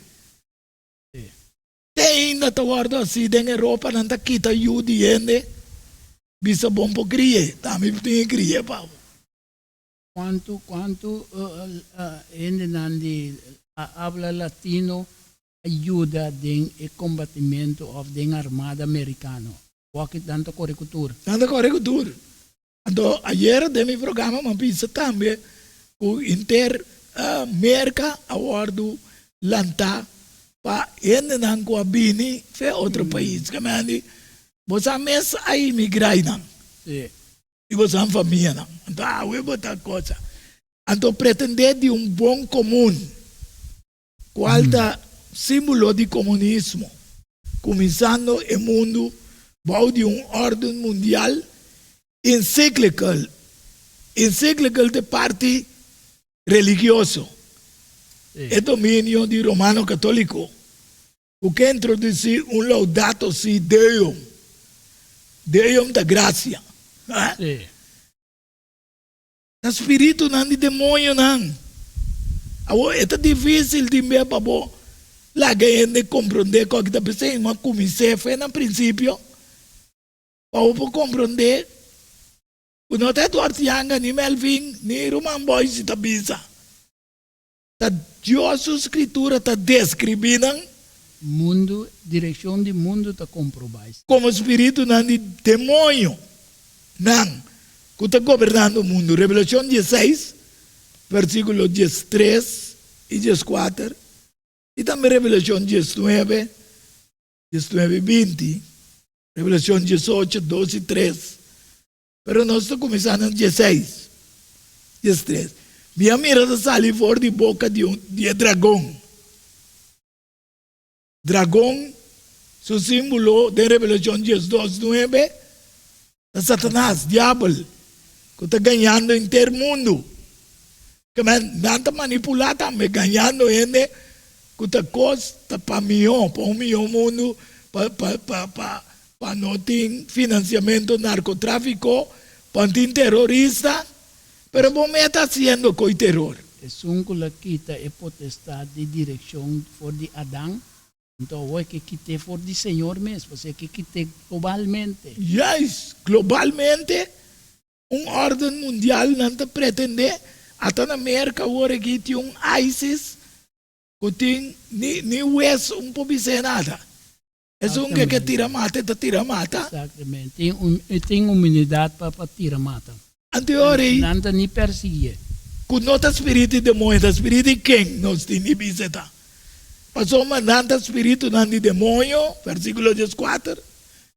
Te ainda ta wòrdu hasi den Europa, nan ta kita yu di hende, bisa bon por kri'é, ta mi tin e kri'é pa bo. Cuantu cuantu hendenan di habla latino a yuda den e combatimento of den armada mericano? Wak nan ta core cu tur. Nan ta core cu tur. Anto ayer den mi programa mi a bisa tambe cu henter Merca a wordo lanta pa hendenan cu a bini fe otro pais. Kemandi bo sa mes a imigra einan. Di boso famianan. Anto awe bo ta cosa. Anto pretende di un bon comun, cual ta simbolo di comunismo, cuminsando e mundu bou di un orden mundial encyclical. Encyclical ta e parti religioso, e dominio di Romano Catolico. Ku ke introdusí un Laudato Si Deum. Deum ta grasia. Sí. Ta spiritunan di demoñonan. Awor e ta difísil tin bia pa bo laga hende komprondé kòke ta p'esei. Mi a kumins'é fe na prinsipio pa bo por komprondé ku no ta Edward Yanga ni Melvin ni Ruman Boyce ta bisa. Ta Dios su Scritura ta describí nan. Mundu, direccion di mundu ta comprobá esei. Como spiritunan di demoño, nan, cu ta gobernando mundu. Revelacion dieseis, versiculo diestres i diescuater, i tambe Revelacion diesnuebe, diesnuebe i binti, Revelacion diesocho, dos i tres. Pero nos ta kuminsá na dieseis, diestres. Mi a mira ta sali for di boka di un di e dragon. Dragon, su símbolo den Revelashon 12, nuebe. Ta Satanas, diabel, ku ta gañando henter mundu. Ke men, nan ta manipulá tambe, gañando hende ku ta kos ta pa mihó, pa un mihó mundu, pa, pa, pa, pa, pa no tin finansiamentu narkotráfiko, pa no tin terorista. Pero bo mes ta hasiendo ko'i teror. Esun ku lo kita e potestat di direkshon for di Adan, Anto awor e ke kit'é for di Señor mes, pasobra e ke kit'é globalmente. Juist, globalmente, un orden mundial nan ta pretendé, ata na Merka awor aki tin un ISIS ku tin ni ni wes un por bis'é nada. Esun ke ke tira mata e ta tira mata. Exactamente, tin un tin humanidad pa pa tira mata. Anto e ora ei. Nan ta ni persiguié. Ku no ta spiritu di demoño, ta spiritu di ken nos tin di bisa ta? Pasobra nan ta spiritunan di demoño, versíkulo dieskuater,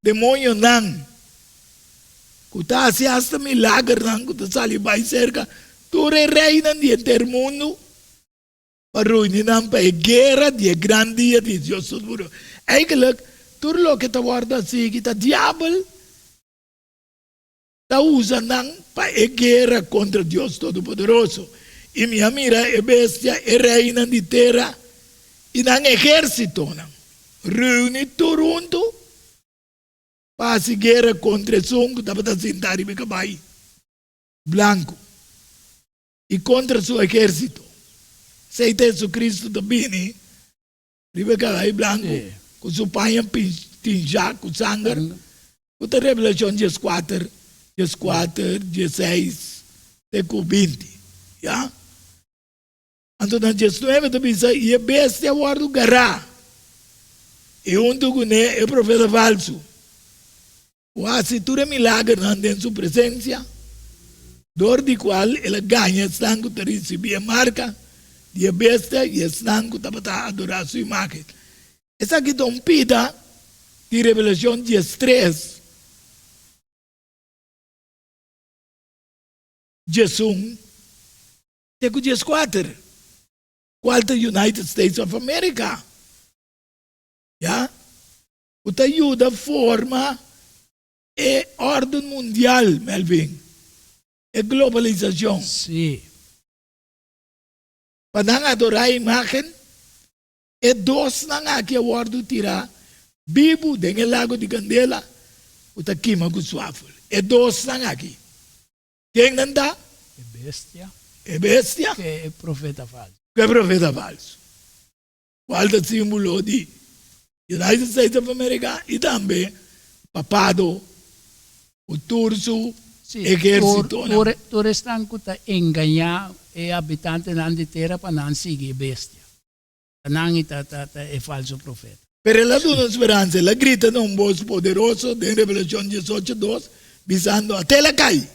demoñonan ku ta hasi asta milagernan ku ta sali bai serka tur e reinan di henter mundu pa reuni nan pa e guera di e gran dia di Dios Todopoderoso. Eigenlijk, tur loke ta wòrdu hasi aki ta diabel. Ta usa nan pa e guera kontra Dios Todopoderoso. I mi a mira e bestia, e reinan di tera i nan ehérsitonan reuni tur huntu pa hasi guera kontra esun ku tabata sintá riba e kabai blanku i kontra su ehérsito. Esei ta Hesukristu ta bini Riba e kabai blanku ku su paña tinshá ku sanger, ku ta Revelashon dieskuater, dieskuater, diesseis te ku binti, ya. Anto na diesnuebe ta bisa, I e bestia a wòrdu gará, i huntu kuné e profeta falsu, ku a hasi tur e milagernan den su presensia, dor di kual el a gaña esnan ku ta risibí e marka di e bestia i esnan ku tabata adorá su imágen. Esaki ta un pida di Revelashon diestres, diesun te ku dieskuater, kual ta United States of America. Ya. Ku ta yuda forma e órden mundial, Melvin, e globalisashon. Sí. Pa nan adorá e imágen, e dosnan aki a wòrdu tirá bibu den e lago di kandela ku ta kima ku swafel. E dosnan aki, ken nan ta? E bestia. E bestia. Ku e profeta falsu. Ku e profeta falsu. Cual ta simbolo di United States of America y tambe papado cu tur su ehercitonan. Sí, tur esnan cu ta engaña e habitantenan di tera pa nan sigui e bestia. Ta nan y ta e falso profeta. Pero el a duna speransa, el a grita na un bos poderoso den Revelacion diesocho dos, bisando, Ate el a cay!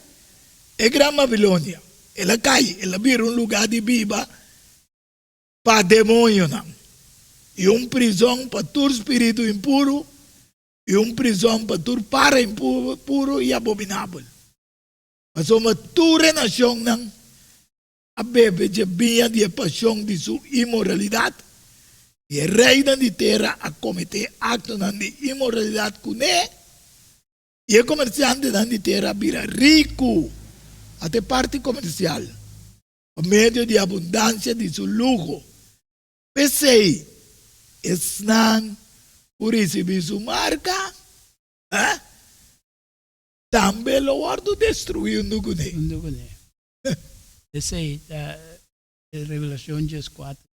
E gran Babilonia! El a cay! El a bira un lugar di biba pa demoñonan, i un prizon pa tur spiritu impuru, i un prizon pa tur para impuru i abominabel. Pasobra tur e nashonnan a bebe dje biña di e pashon di su inmoralidat, i e reinan di tera a kometé aktonan di inmoralidat kuné, i e komersiantenan di tera a bira riku. Ata e parti komersial. Pa medio di abundansia di su luho. P'esei, esnan ku risibí su marka, eh, tambe lo wòrdu destruí huntu kuné. Huntu kuné. Esei ta Revelashon dieskuater.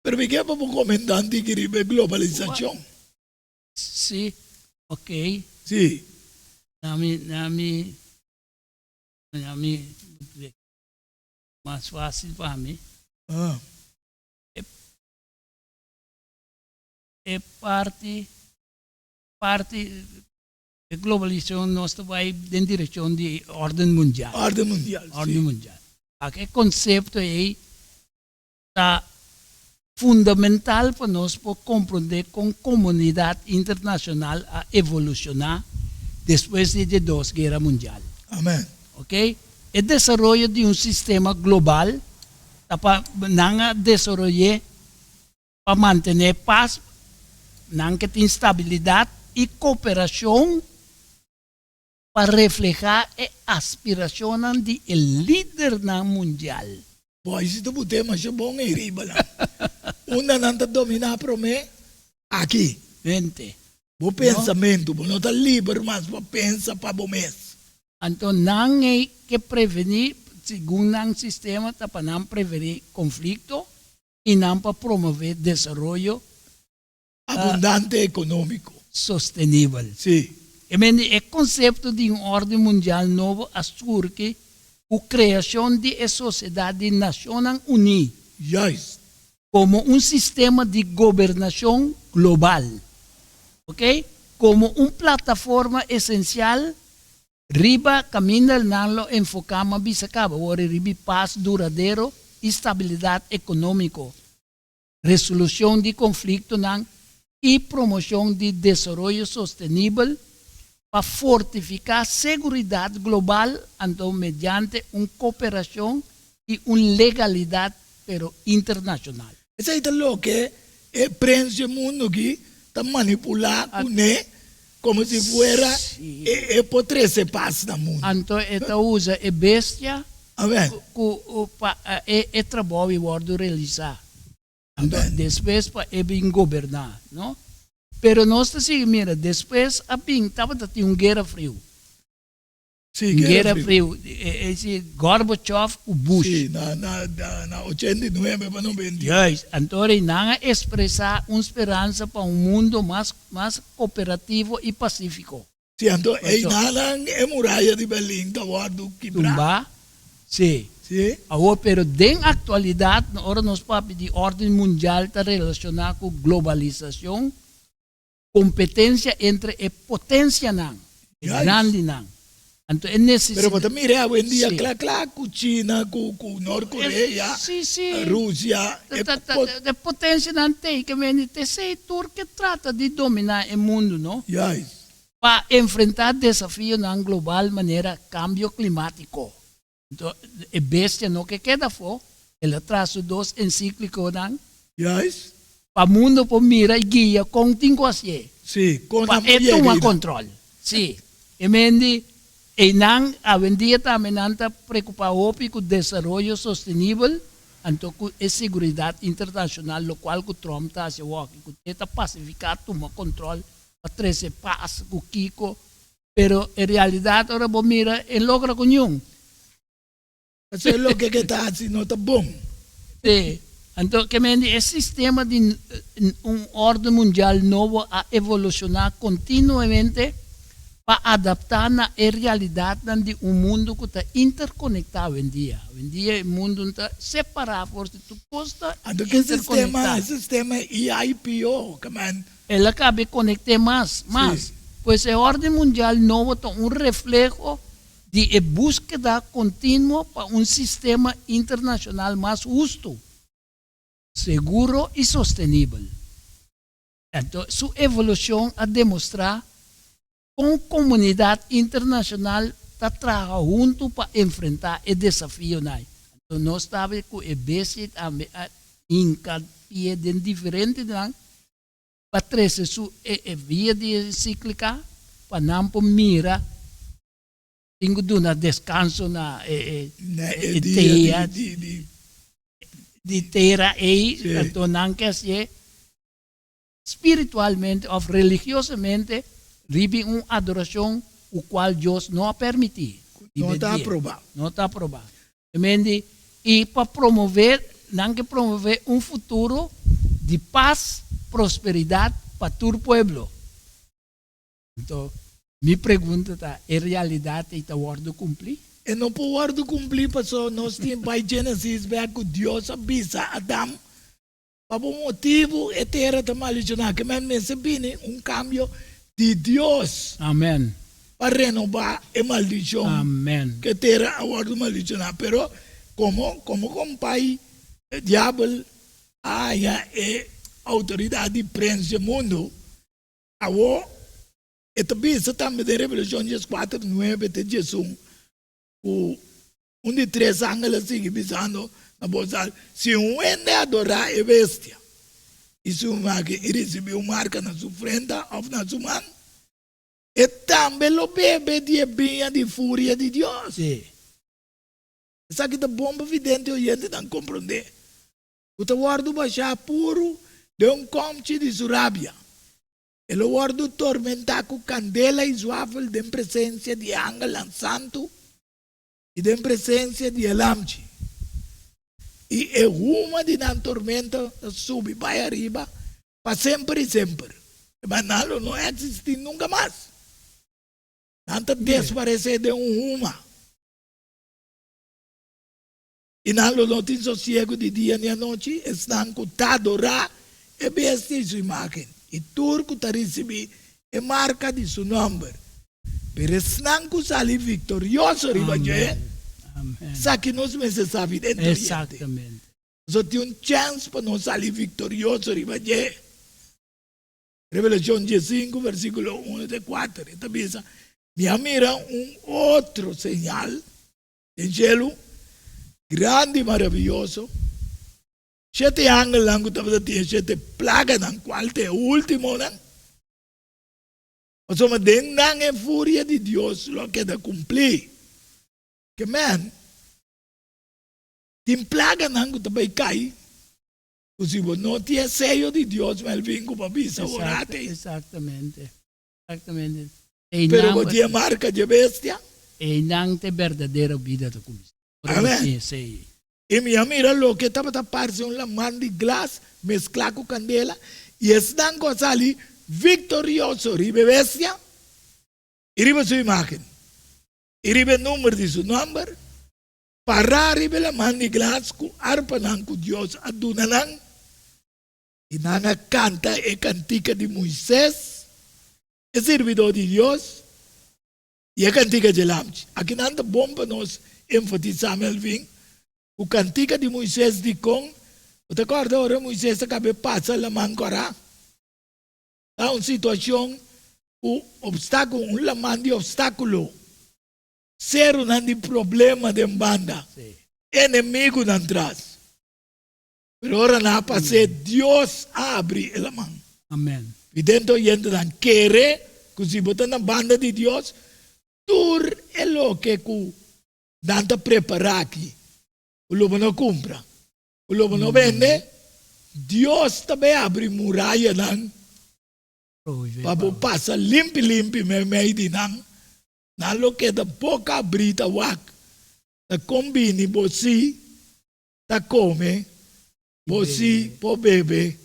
Pero mi ke pa bo komentá un tiki riba e globalisashon. Sí, okey. Sí. Na mi, na mi. Mira mi mas fácil pa mi. E e parti parti e globalisacion nos ta bai den direccion di orden mundial. Orden mundial, si. Orden mundial. Ak e concepto ei ta fundamental pa nos por comprende con comunidad internacional a evoluciona despues di di dos guera mundial. Amen. Ok? E desaroyo di un sistema global ta pa nan a desaroy'é pa mantené pas, nan ke tin stabilidad y cooperacion. pa reflehá e aspirashonnan di e lidernan mundial. Bo a hisi bo tema masha bon ei riba nan. Unda nan ta dominá promé? Aki. Mente. Bo pensamentu, bo no ta liber mas pa pensa pa bo mes. Anto nan ei ke prevení, segun nan sistema ta pa nan prevení konflikto i nan pa promové desaroyo Abundante ekonómiko. Sostenibel. Sí. E mende e konsepto di un órden mundial nobo a surgi ku kreashon di e Sosiedat di Nashonnan Uní. Juist. Komo un sistema di gobernashon global. Oké? Komo un plataforma esensial riba kaminda nan lo enfoká ma bisa kaba wòrdu riba pas duradero i stabilidat ekonómiko. resolushon di konfliktonan i promoshon di desaroyo sostenibel pa fortifiká seguridat global anto mediante un koperashon i un legalidat pero internashonal. Esei ta loke e prens dje mundu aki ta manipulá kuné komo si fuera e por trese pas na mundu. Anto e ta usa e bestia Amen. Ku pa e trabou i wòrdu realisá. Amen. Despues pa e bin goberná, no? Pero nos ta sigui mira, despues a bin, tabata tin un guera friu. Sí, Un guera guera friu. friu, e si Gorbachev ku Bush. Sí, na, na, na, na 89 pa 91. Juist. Anto rei nan a ekspresá un speransa pa un mundo mas, mas koperativo i pasífiko. Sí, anto einanan e muraya di Berlin ta wòrdu kibrá. Tumbá, sí. Sí. Awor, pero den aktualidat, ora nos papia di órden mundial ta relashoná ku globalisashon, kompetensia entre e potensianan, e grandinan. Anto e nesesidat. Pero bo ta mira awendia kla kla ku China, ku Norkorea, Rusia. E potensianan t'ei ke mende t'esei tur ke trata di dominá e mundu, no? Juist. Pa enfrentá desafionan global manera kambio klimátiko. Anto e bestia no ke keda afó, el a traha su dos ensíklikonan. Juist. Pa mundo por mira i guia kon tin ku hasié. Sí, kon Pa nan por e yega tuma einan. kòntròl. Sí. E mendi einan awendia tambe nan ta preokupá hopi ku desaroyo sostenibel, anto ku e seguridat internashonal lokual ku Trump ta hasi awòki, ku e ta pasifiká tuma kòntròl pa trese pas ku kiko, pero en realidat ora bo mira e logra ku niun. Pasobra e loke ke ta hasi no ta bon. Sí. Anto ke men di e sistema di un orde mundial nobo a evolushoná kontinuamente pa adaptá na e realidatnan di un mundu ku ta interkonektá awendia. Awendia e mundu no ta separá for si tur kos ta Anto ke sistema, interkonektá. e sistema EIPO, ke men El a kabe konekt'é mas, mas. Pues e órden mundial nobo ta un refleho di e búskeda kontinuo pa un sistema internashonal mas hustu, seguro i sostenibel. Anto su evolushon a demostrá kon komunidat internashonal ta traha huntu pa enfrentá e desafionan. Anto nos ta ku e bestia tambe a hinka pie den diferentenan pa trese su e via di ensiklika pa nan por mira tin ku duna deskanso na e e dia di di tera ei, anto nan ke hasié spiritualmente òf religiosamente riba un adorashon ku kual Dios no a permití. No ta aprobá. No ta aprobá. Mendi, i pa promové, nan ke promové un futuro di pas, prosperidat pa tur pueblo. Anto, mi pregunta ta, e realidat ei ta wòrdu kumplí? E no por wòrdu kumplí pasobra nos tin bai Genesis bek ku Dios a bisa Adam, pa bo motibu e tera ta maldishoná. Ke men mester bini un kambio di Dios. Amen. Pa renobá e maldishon. Amen. Ku e tera a wòrdu maldishoná. Pero komo komo kompai e diabel a haña e outoridat di prens dje mundu, awor e ta bisa tambe den Revelashon dieskuater, nuebe te diesun ku un di tres angel a sigui bisando na bos al, Si un hende adorá e bestia i su imágen i risibí un marka na su frenta òf na su man, E tambe lo bebe di e biña di furia di Dios. Sí. Esaki ta bon pa vidente oyentenan komprondé, ku ta wòrdu bashá puru den un kòmchi di su rabia. E lo wòrdu tormentá ku kandela i zwafel den presensia di e angelnan santu i den presensia di e Lamchi. I e huma di nan tormento ta subi bai ariba pa semper i semper. Ma nan lo no eksistí nunka mas. Nan ta desparesé den un huma. I nan lo no tin sosiegu di dia ni anochi, esnan ku ta adorá e bestia i su imágen, i tur ku ta risibí e marka di su nòmber. Pero esnan ku sali viktorioso riba dje, esaki nos mester sabi den Oriente. Pasobra tin un chèns pa nos sali viktorioso riba dje. Revelashon diesinku, versíkulo unu te kuater, e ta bisa, Mi a mira un otro señal den shelu, grandi i maravioso, shete angelnan ku tabata tin e shete plaganan, kual ta e últimonan, pasobra den nan e furia di Dios lo a keda kumplí. Ke men, tin plaganan ku ta bai kai, ku si bo no tin e seyo di Dios, Melvin, ku bo a bisa ora te. Exactamente. Exactamente. Pero bo tin e marka dje bestia. Einan ta e berdadero bida ta kuminsá. Ora bo tin esei. I mi a mira loke tabata parse un laman di glas mesklá ku kandela, i esnan ku a sali viktorioso riba e bestia i riba su imágen i riba e number di su nòmber, pará riba e laman di glas ku arpanan ku Dios a duna nan. I nan a kanta e kantika di Moises, e sirbidó di Dios, i e kantika dje Lamchi. Aki nan ta bon pa nos enfatisá, Melvin, ku kantika di Moises dikon bo ta kòrda ora Moises a kaba e pasa Laman Kòrá? Ta un situashon ku opstákulo, un laman di opstákulo, serunan di problema den banda, enemigunan tras. Pero ora nan a pas'é, Dios a abri e laman. Amen. Vidente oyentenan, kere ku si bo ta na banda di Dios, tur e loke ku nan ta prepará aki, ku lo bo no kumpra, ku lo bo no bende, Dios ta bai abri murayanan pa bo pasa limpi limpi meimei di nan. Nan lo keda boka abrí ta wak, ta kombini bo si ta come, bo si por bebe.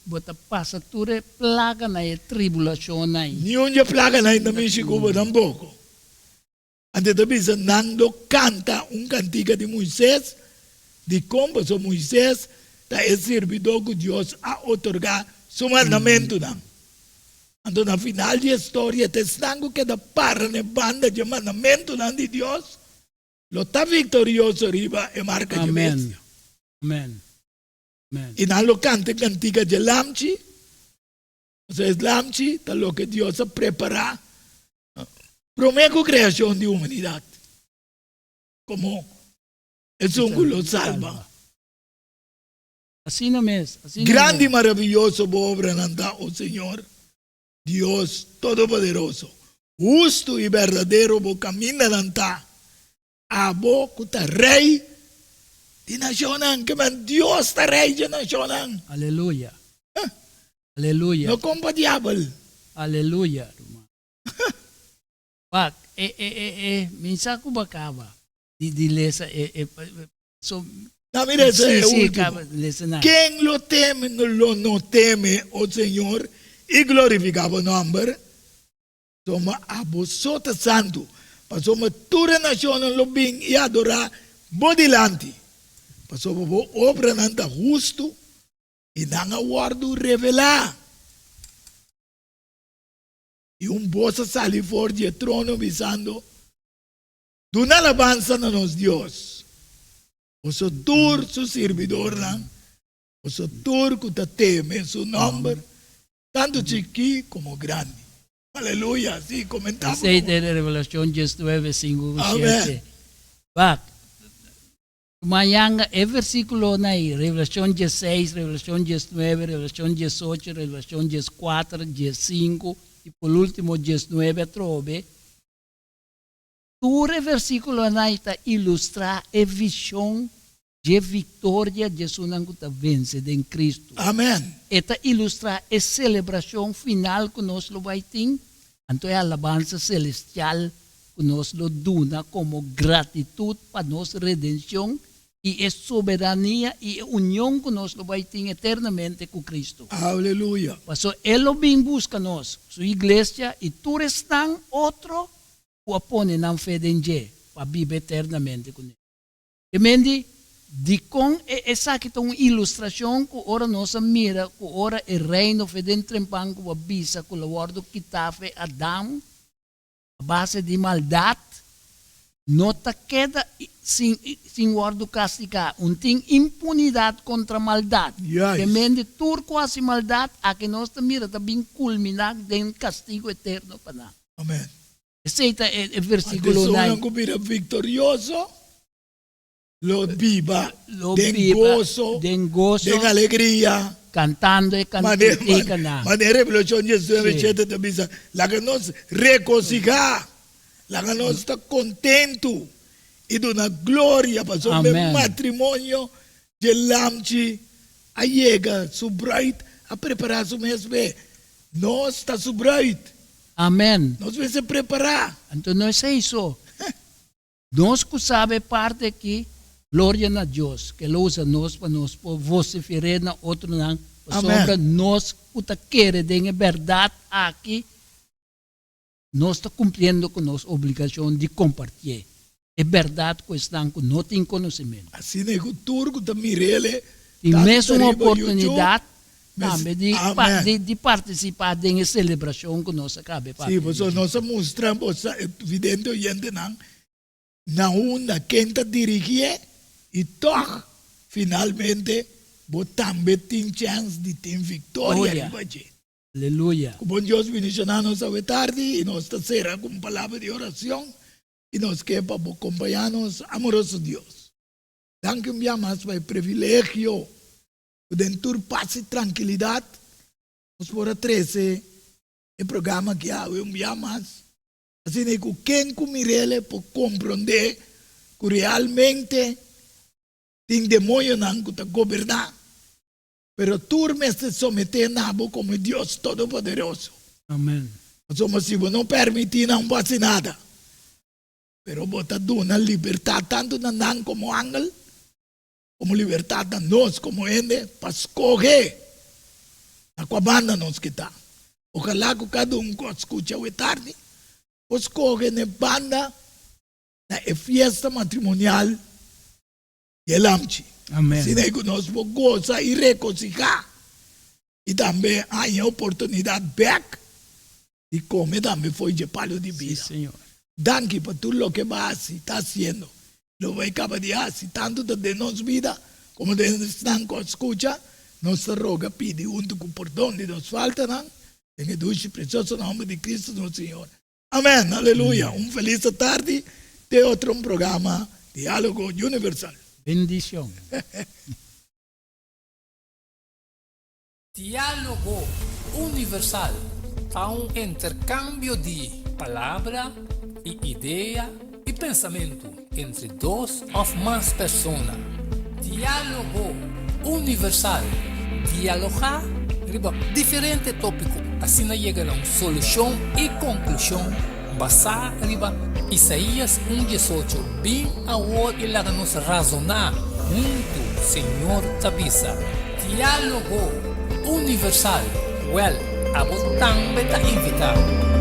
Bo ta pasa tur e plaganan, e tribulacionnan. Niun dje plaganan ei ta mishi cu bo tampoco. Anto e ta bisa, Nan lo canta un cantica di Moises. Dicon? Pasobra Moises ta e sirbidor cu Dios a otorga su mandamentunan. Anto na final di e storia, ta esnan cu keda para na e banda dje mandamentunan di Dios, Lo ta viktorioso riba e marka dje bestia. Amen. Amen. I nan lo kanta e kantika dje Lamchi, pasobra e Lamchi ta loke Dios a prepará promé ku kreashon di humanidat, komo esun ku lo salba. Asina mes, asina mes. Grandi i maravioso bo obranan ta, o Señor, Dios Todopoderoso, hustu i berdadero bo kamindanan ta, abo ku ta Rei di nashonnan. Ke men Dios ta Rei dje nashonnan. Aleluya. Aleluya. No kompa diabel. Aleluya, ruman. Wak, e, e, e, e, mi sa ku bo a kaba di, di lesa e, e, so, Na mi lesa sí, e sí, último. kaba lesa nan. Ken lo teme, lo no teme, o Señor, i glorifiká bo nòmber? Pasobra abo so ta santu, pasobra tur e nashonnan lo bin i adorá bo dilanti, pasobra bo obranan ta hustu i nan a wòrdu revelá. I un bos a sali for di e trono bisando, Duna alabansa na nos Dios, boso tur su sirbidornan, boso tur ku ta teme su nòmber, tantu chikí komo grandi. Aleluya! Sí, komentá por Esei favor. ta e Revelashon diesnuebe, sinku ku Amèn. shete. Bak, mañana e versíkulonan ei, Revelashon diesseis, Revelashon diesnuebe, Revelashon diesocho, Revelashon dieskuater, diesinku. i por último 19 atrobe. Tur e versíkulonan ei ta ilustrá e vishon dje viktoria di esunnan ku ta vense den Kristu. Amen. E ta ilustrá e selebrashon final ku nos lo bai tin, anto e alabansa selestial ku nos lo duna komo gratitut pa nos redenshon i e soberania i e union ku nos lo bai tin eternamente ku Kristu. Aleluya. Pasobra E lo bin buska nos, Su iglesia i tur esnan otro ku a pone nan fe den dje pa biba eternamente kuné. Ke men di, dikon e esaki ta un ilustrashon ku ora nos a mira ku ora e reino fe den trempan ku a bisa ku lo wòrdu kitá fe Adam a base di maldat, no ta keda sin sin wòrdu kastigá. Un tin impunidat kontra maldat. Ke men di tur ku hasi maldat, aki nos ta mira ta bin kulminá den kastigu eterno pa nan. Amen. Esei ta e versíkulonan. Personanan ku bira viktorioso lo biba den goso, den goso, den alegria. Kantando e kantikanan. Manera Revelashon 19, 7 ta bisa, Laga nos regosihá, laga nos ta kontentu i duna gloria, pasobra e matrimonio dje Lamchi a yega, su bruid a prepará su mes p'e. Nos ta su bruid. Amen. Nos mester prepará. Anto no esei so. Nos ku sabe e parti aki, gloria na Dios, ku el a usa nos pa nos por vosifer'é na otronan, pasobra nos ku ta kere den e bèrdat aki, nos ta kumpliendo ku nos obligashon di kompartié e bèrdat ku esnan ku no tin konosementu. Asina e ku tur ku ta mir'el Tin tantu mesun ta riba YouTube. oportunidat tambe di Amen. di di partisipá den e selebrashon ku nos a kaba e Sí, papia di pasobra dje. nos a mustra bo vidente oyentenan na unda ken ta dirigié i tòg finalmente bo tambe tin chèns di tin viktoria Gloria. riba dje. Aleluya. Ku bon Dios bendishoná nos awe tardi i nos ta sera ku un palabra di orashon i nos ke pa bo kompañá nos amoroso Dios. Danki un bia mas pa e privilegio ku den tur pas i trankilidat nos por a trese e programa aki awe un bia mas, asina ku ken ku mir'el por komprondé ku realmente tin demoñonan ku ta goberná. Pero tur mester someté na bo komo e Dios Todopoderoso. Amen. Pasobra si bo no permití nan bo hasi nada, pero bo ta duna libertat tantu na nan komo angel, komo libertat na nos komo hende pa skohe na kua banda nos ke ta. Ojalá ku kada un ku a skucha awe tardi por skohe na e banda na e fiesta matrimonial di e Lamchi. Amen. Asina ku nos por gosa i regosihá i tambe haña oportunidat bèk di kome tambe fo'i dje palu di Sí, bida. Señor. Danki pa tur loke bo a hasi, ta hasiendo, i lo bo a kaba di hasi, tantu ta den nos bida komo den esnan ku a skucha. Nos ta roga pidi huntu ku pordon di nos faltanan, den e dushi presioso nòmber di Kristu nos Señor. Amen, aleluya. Un felis atardi te otro un programa Dialogo Universal. Bendicion. Dialogo Universal ta un intercambio di palabra y idea y pensamento entre dos of mas persona. Dialogo Universal, dialoga riba diferente topico asina yega na un solucion y conclusion basá riba Isaías un diesocho, Bin awor y laga nos razoná huntu, Señor ta bisa. Dialogo Universal, Wel, abo tambe ta invitá.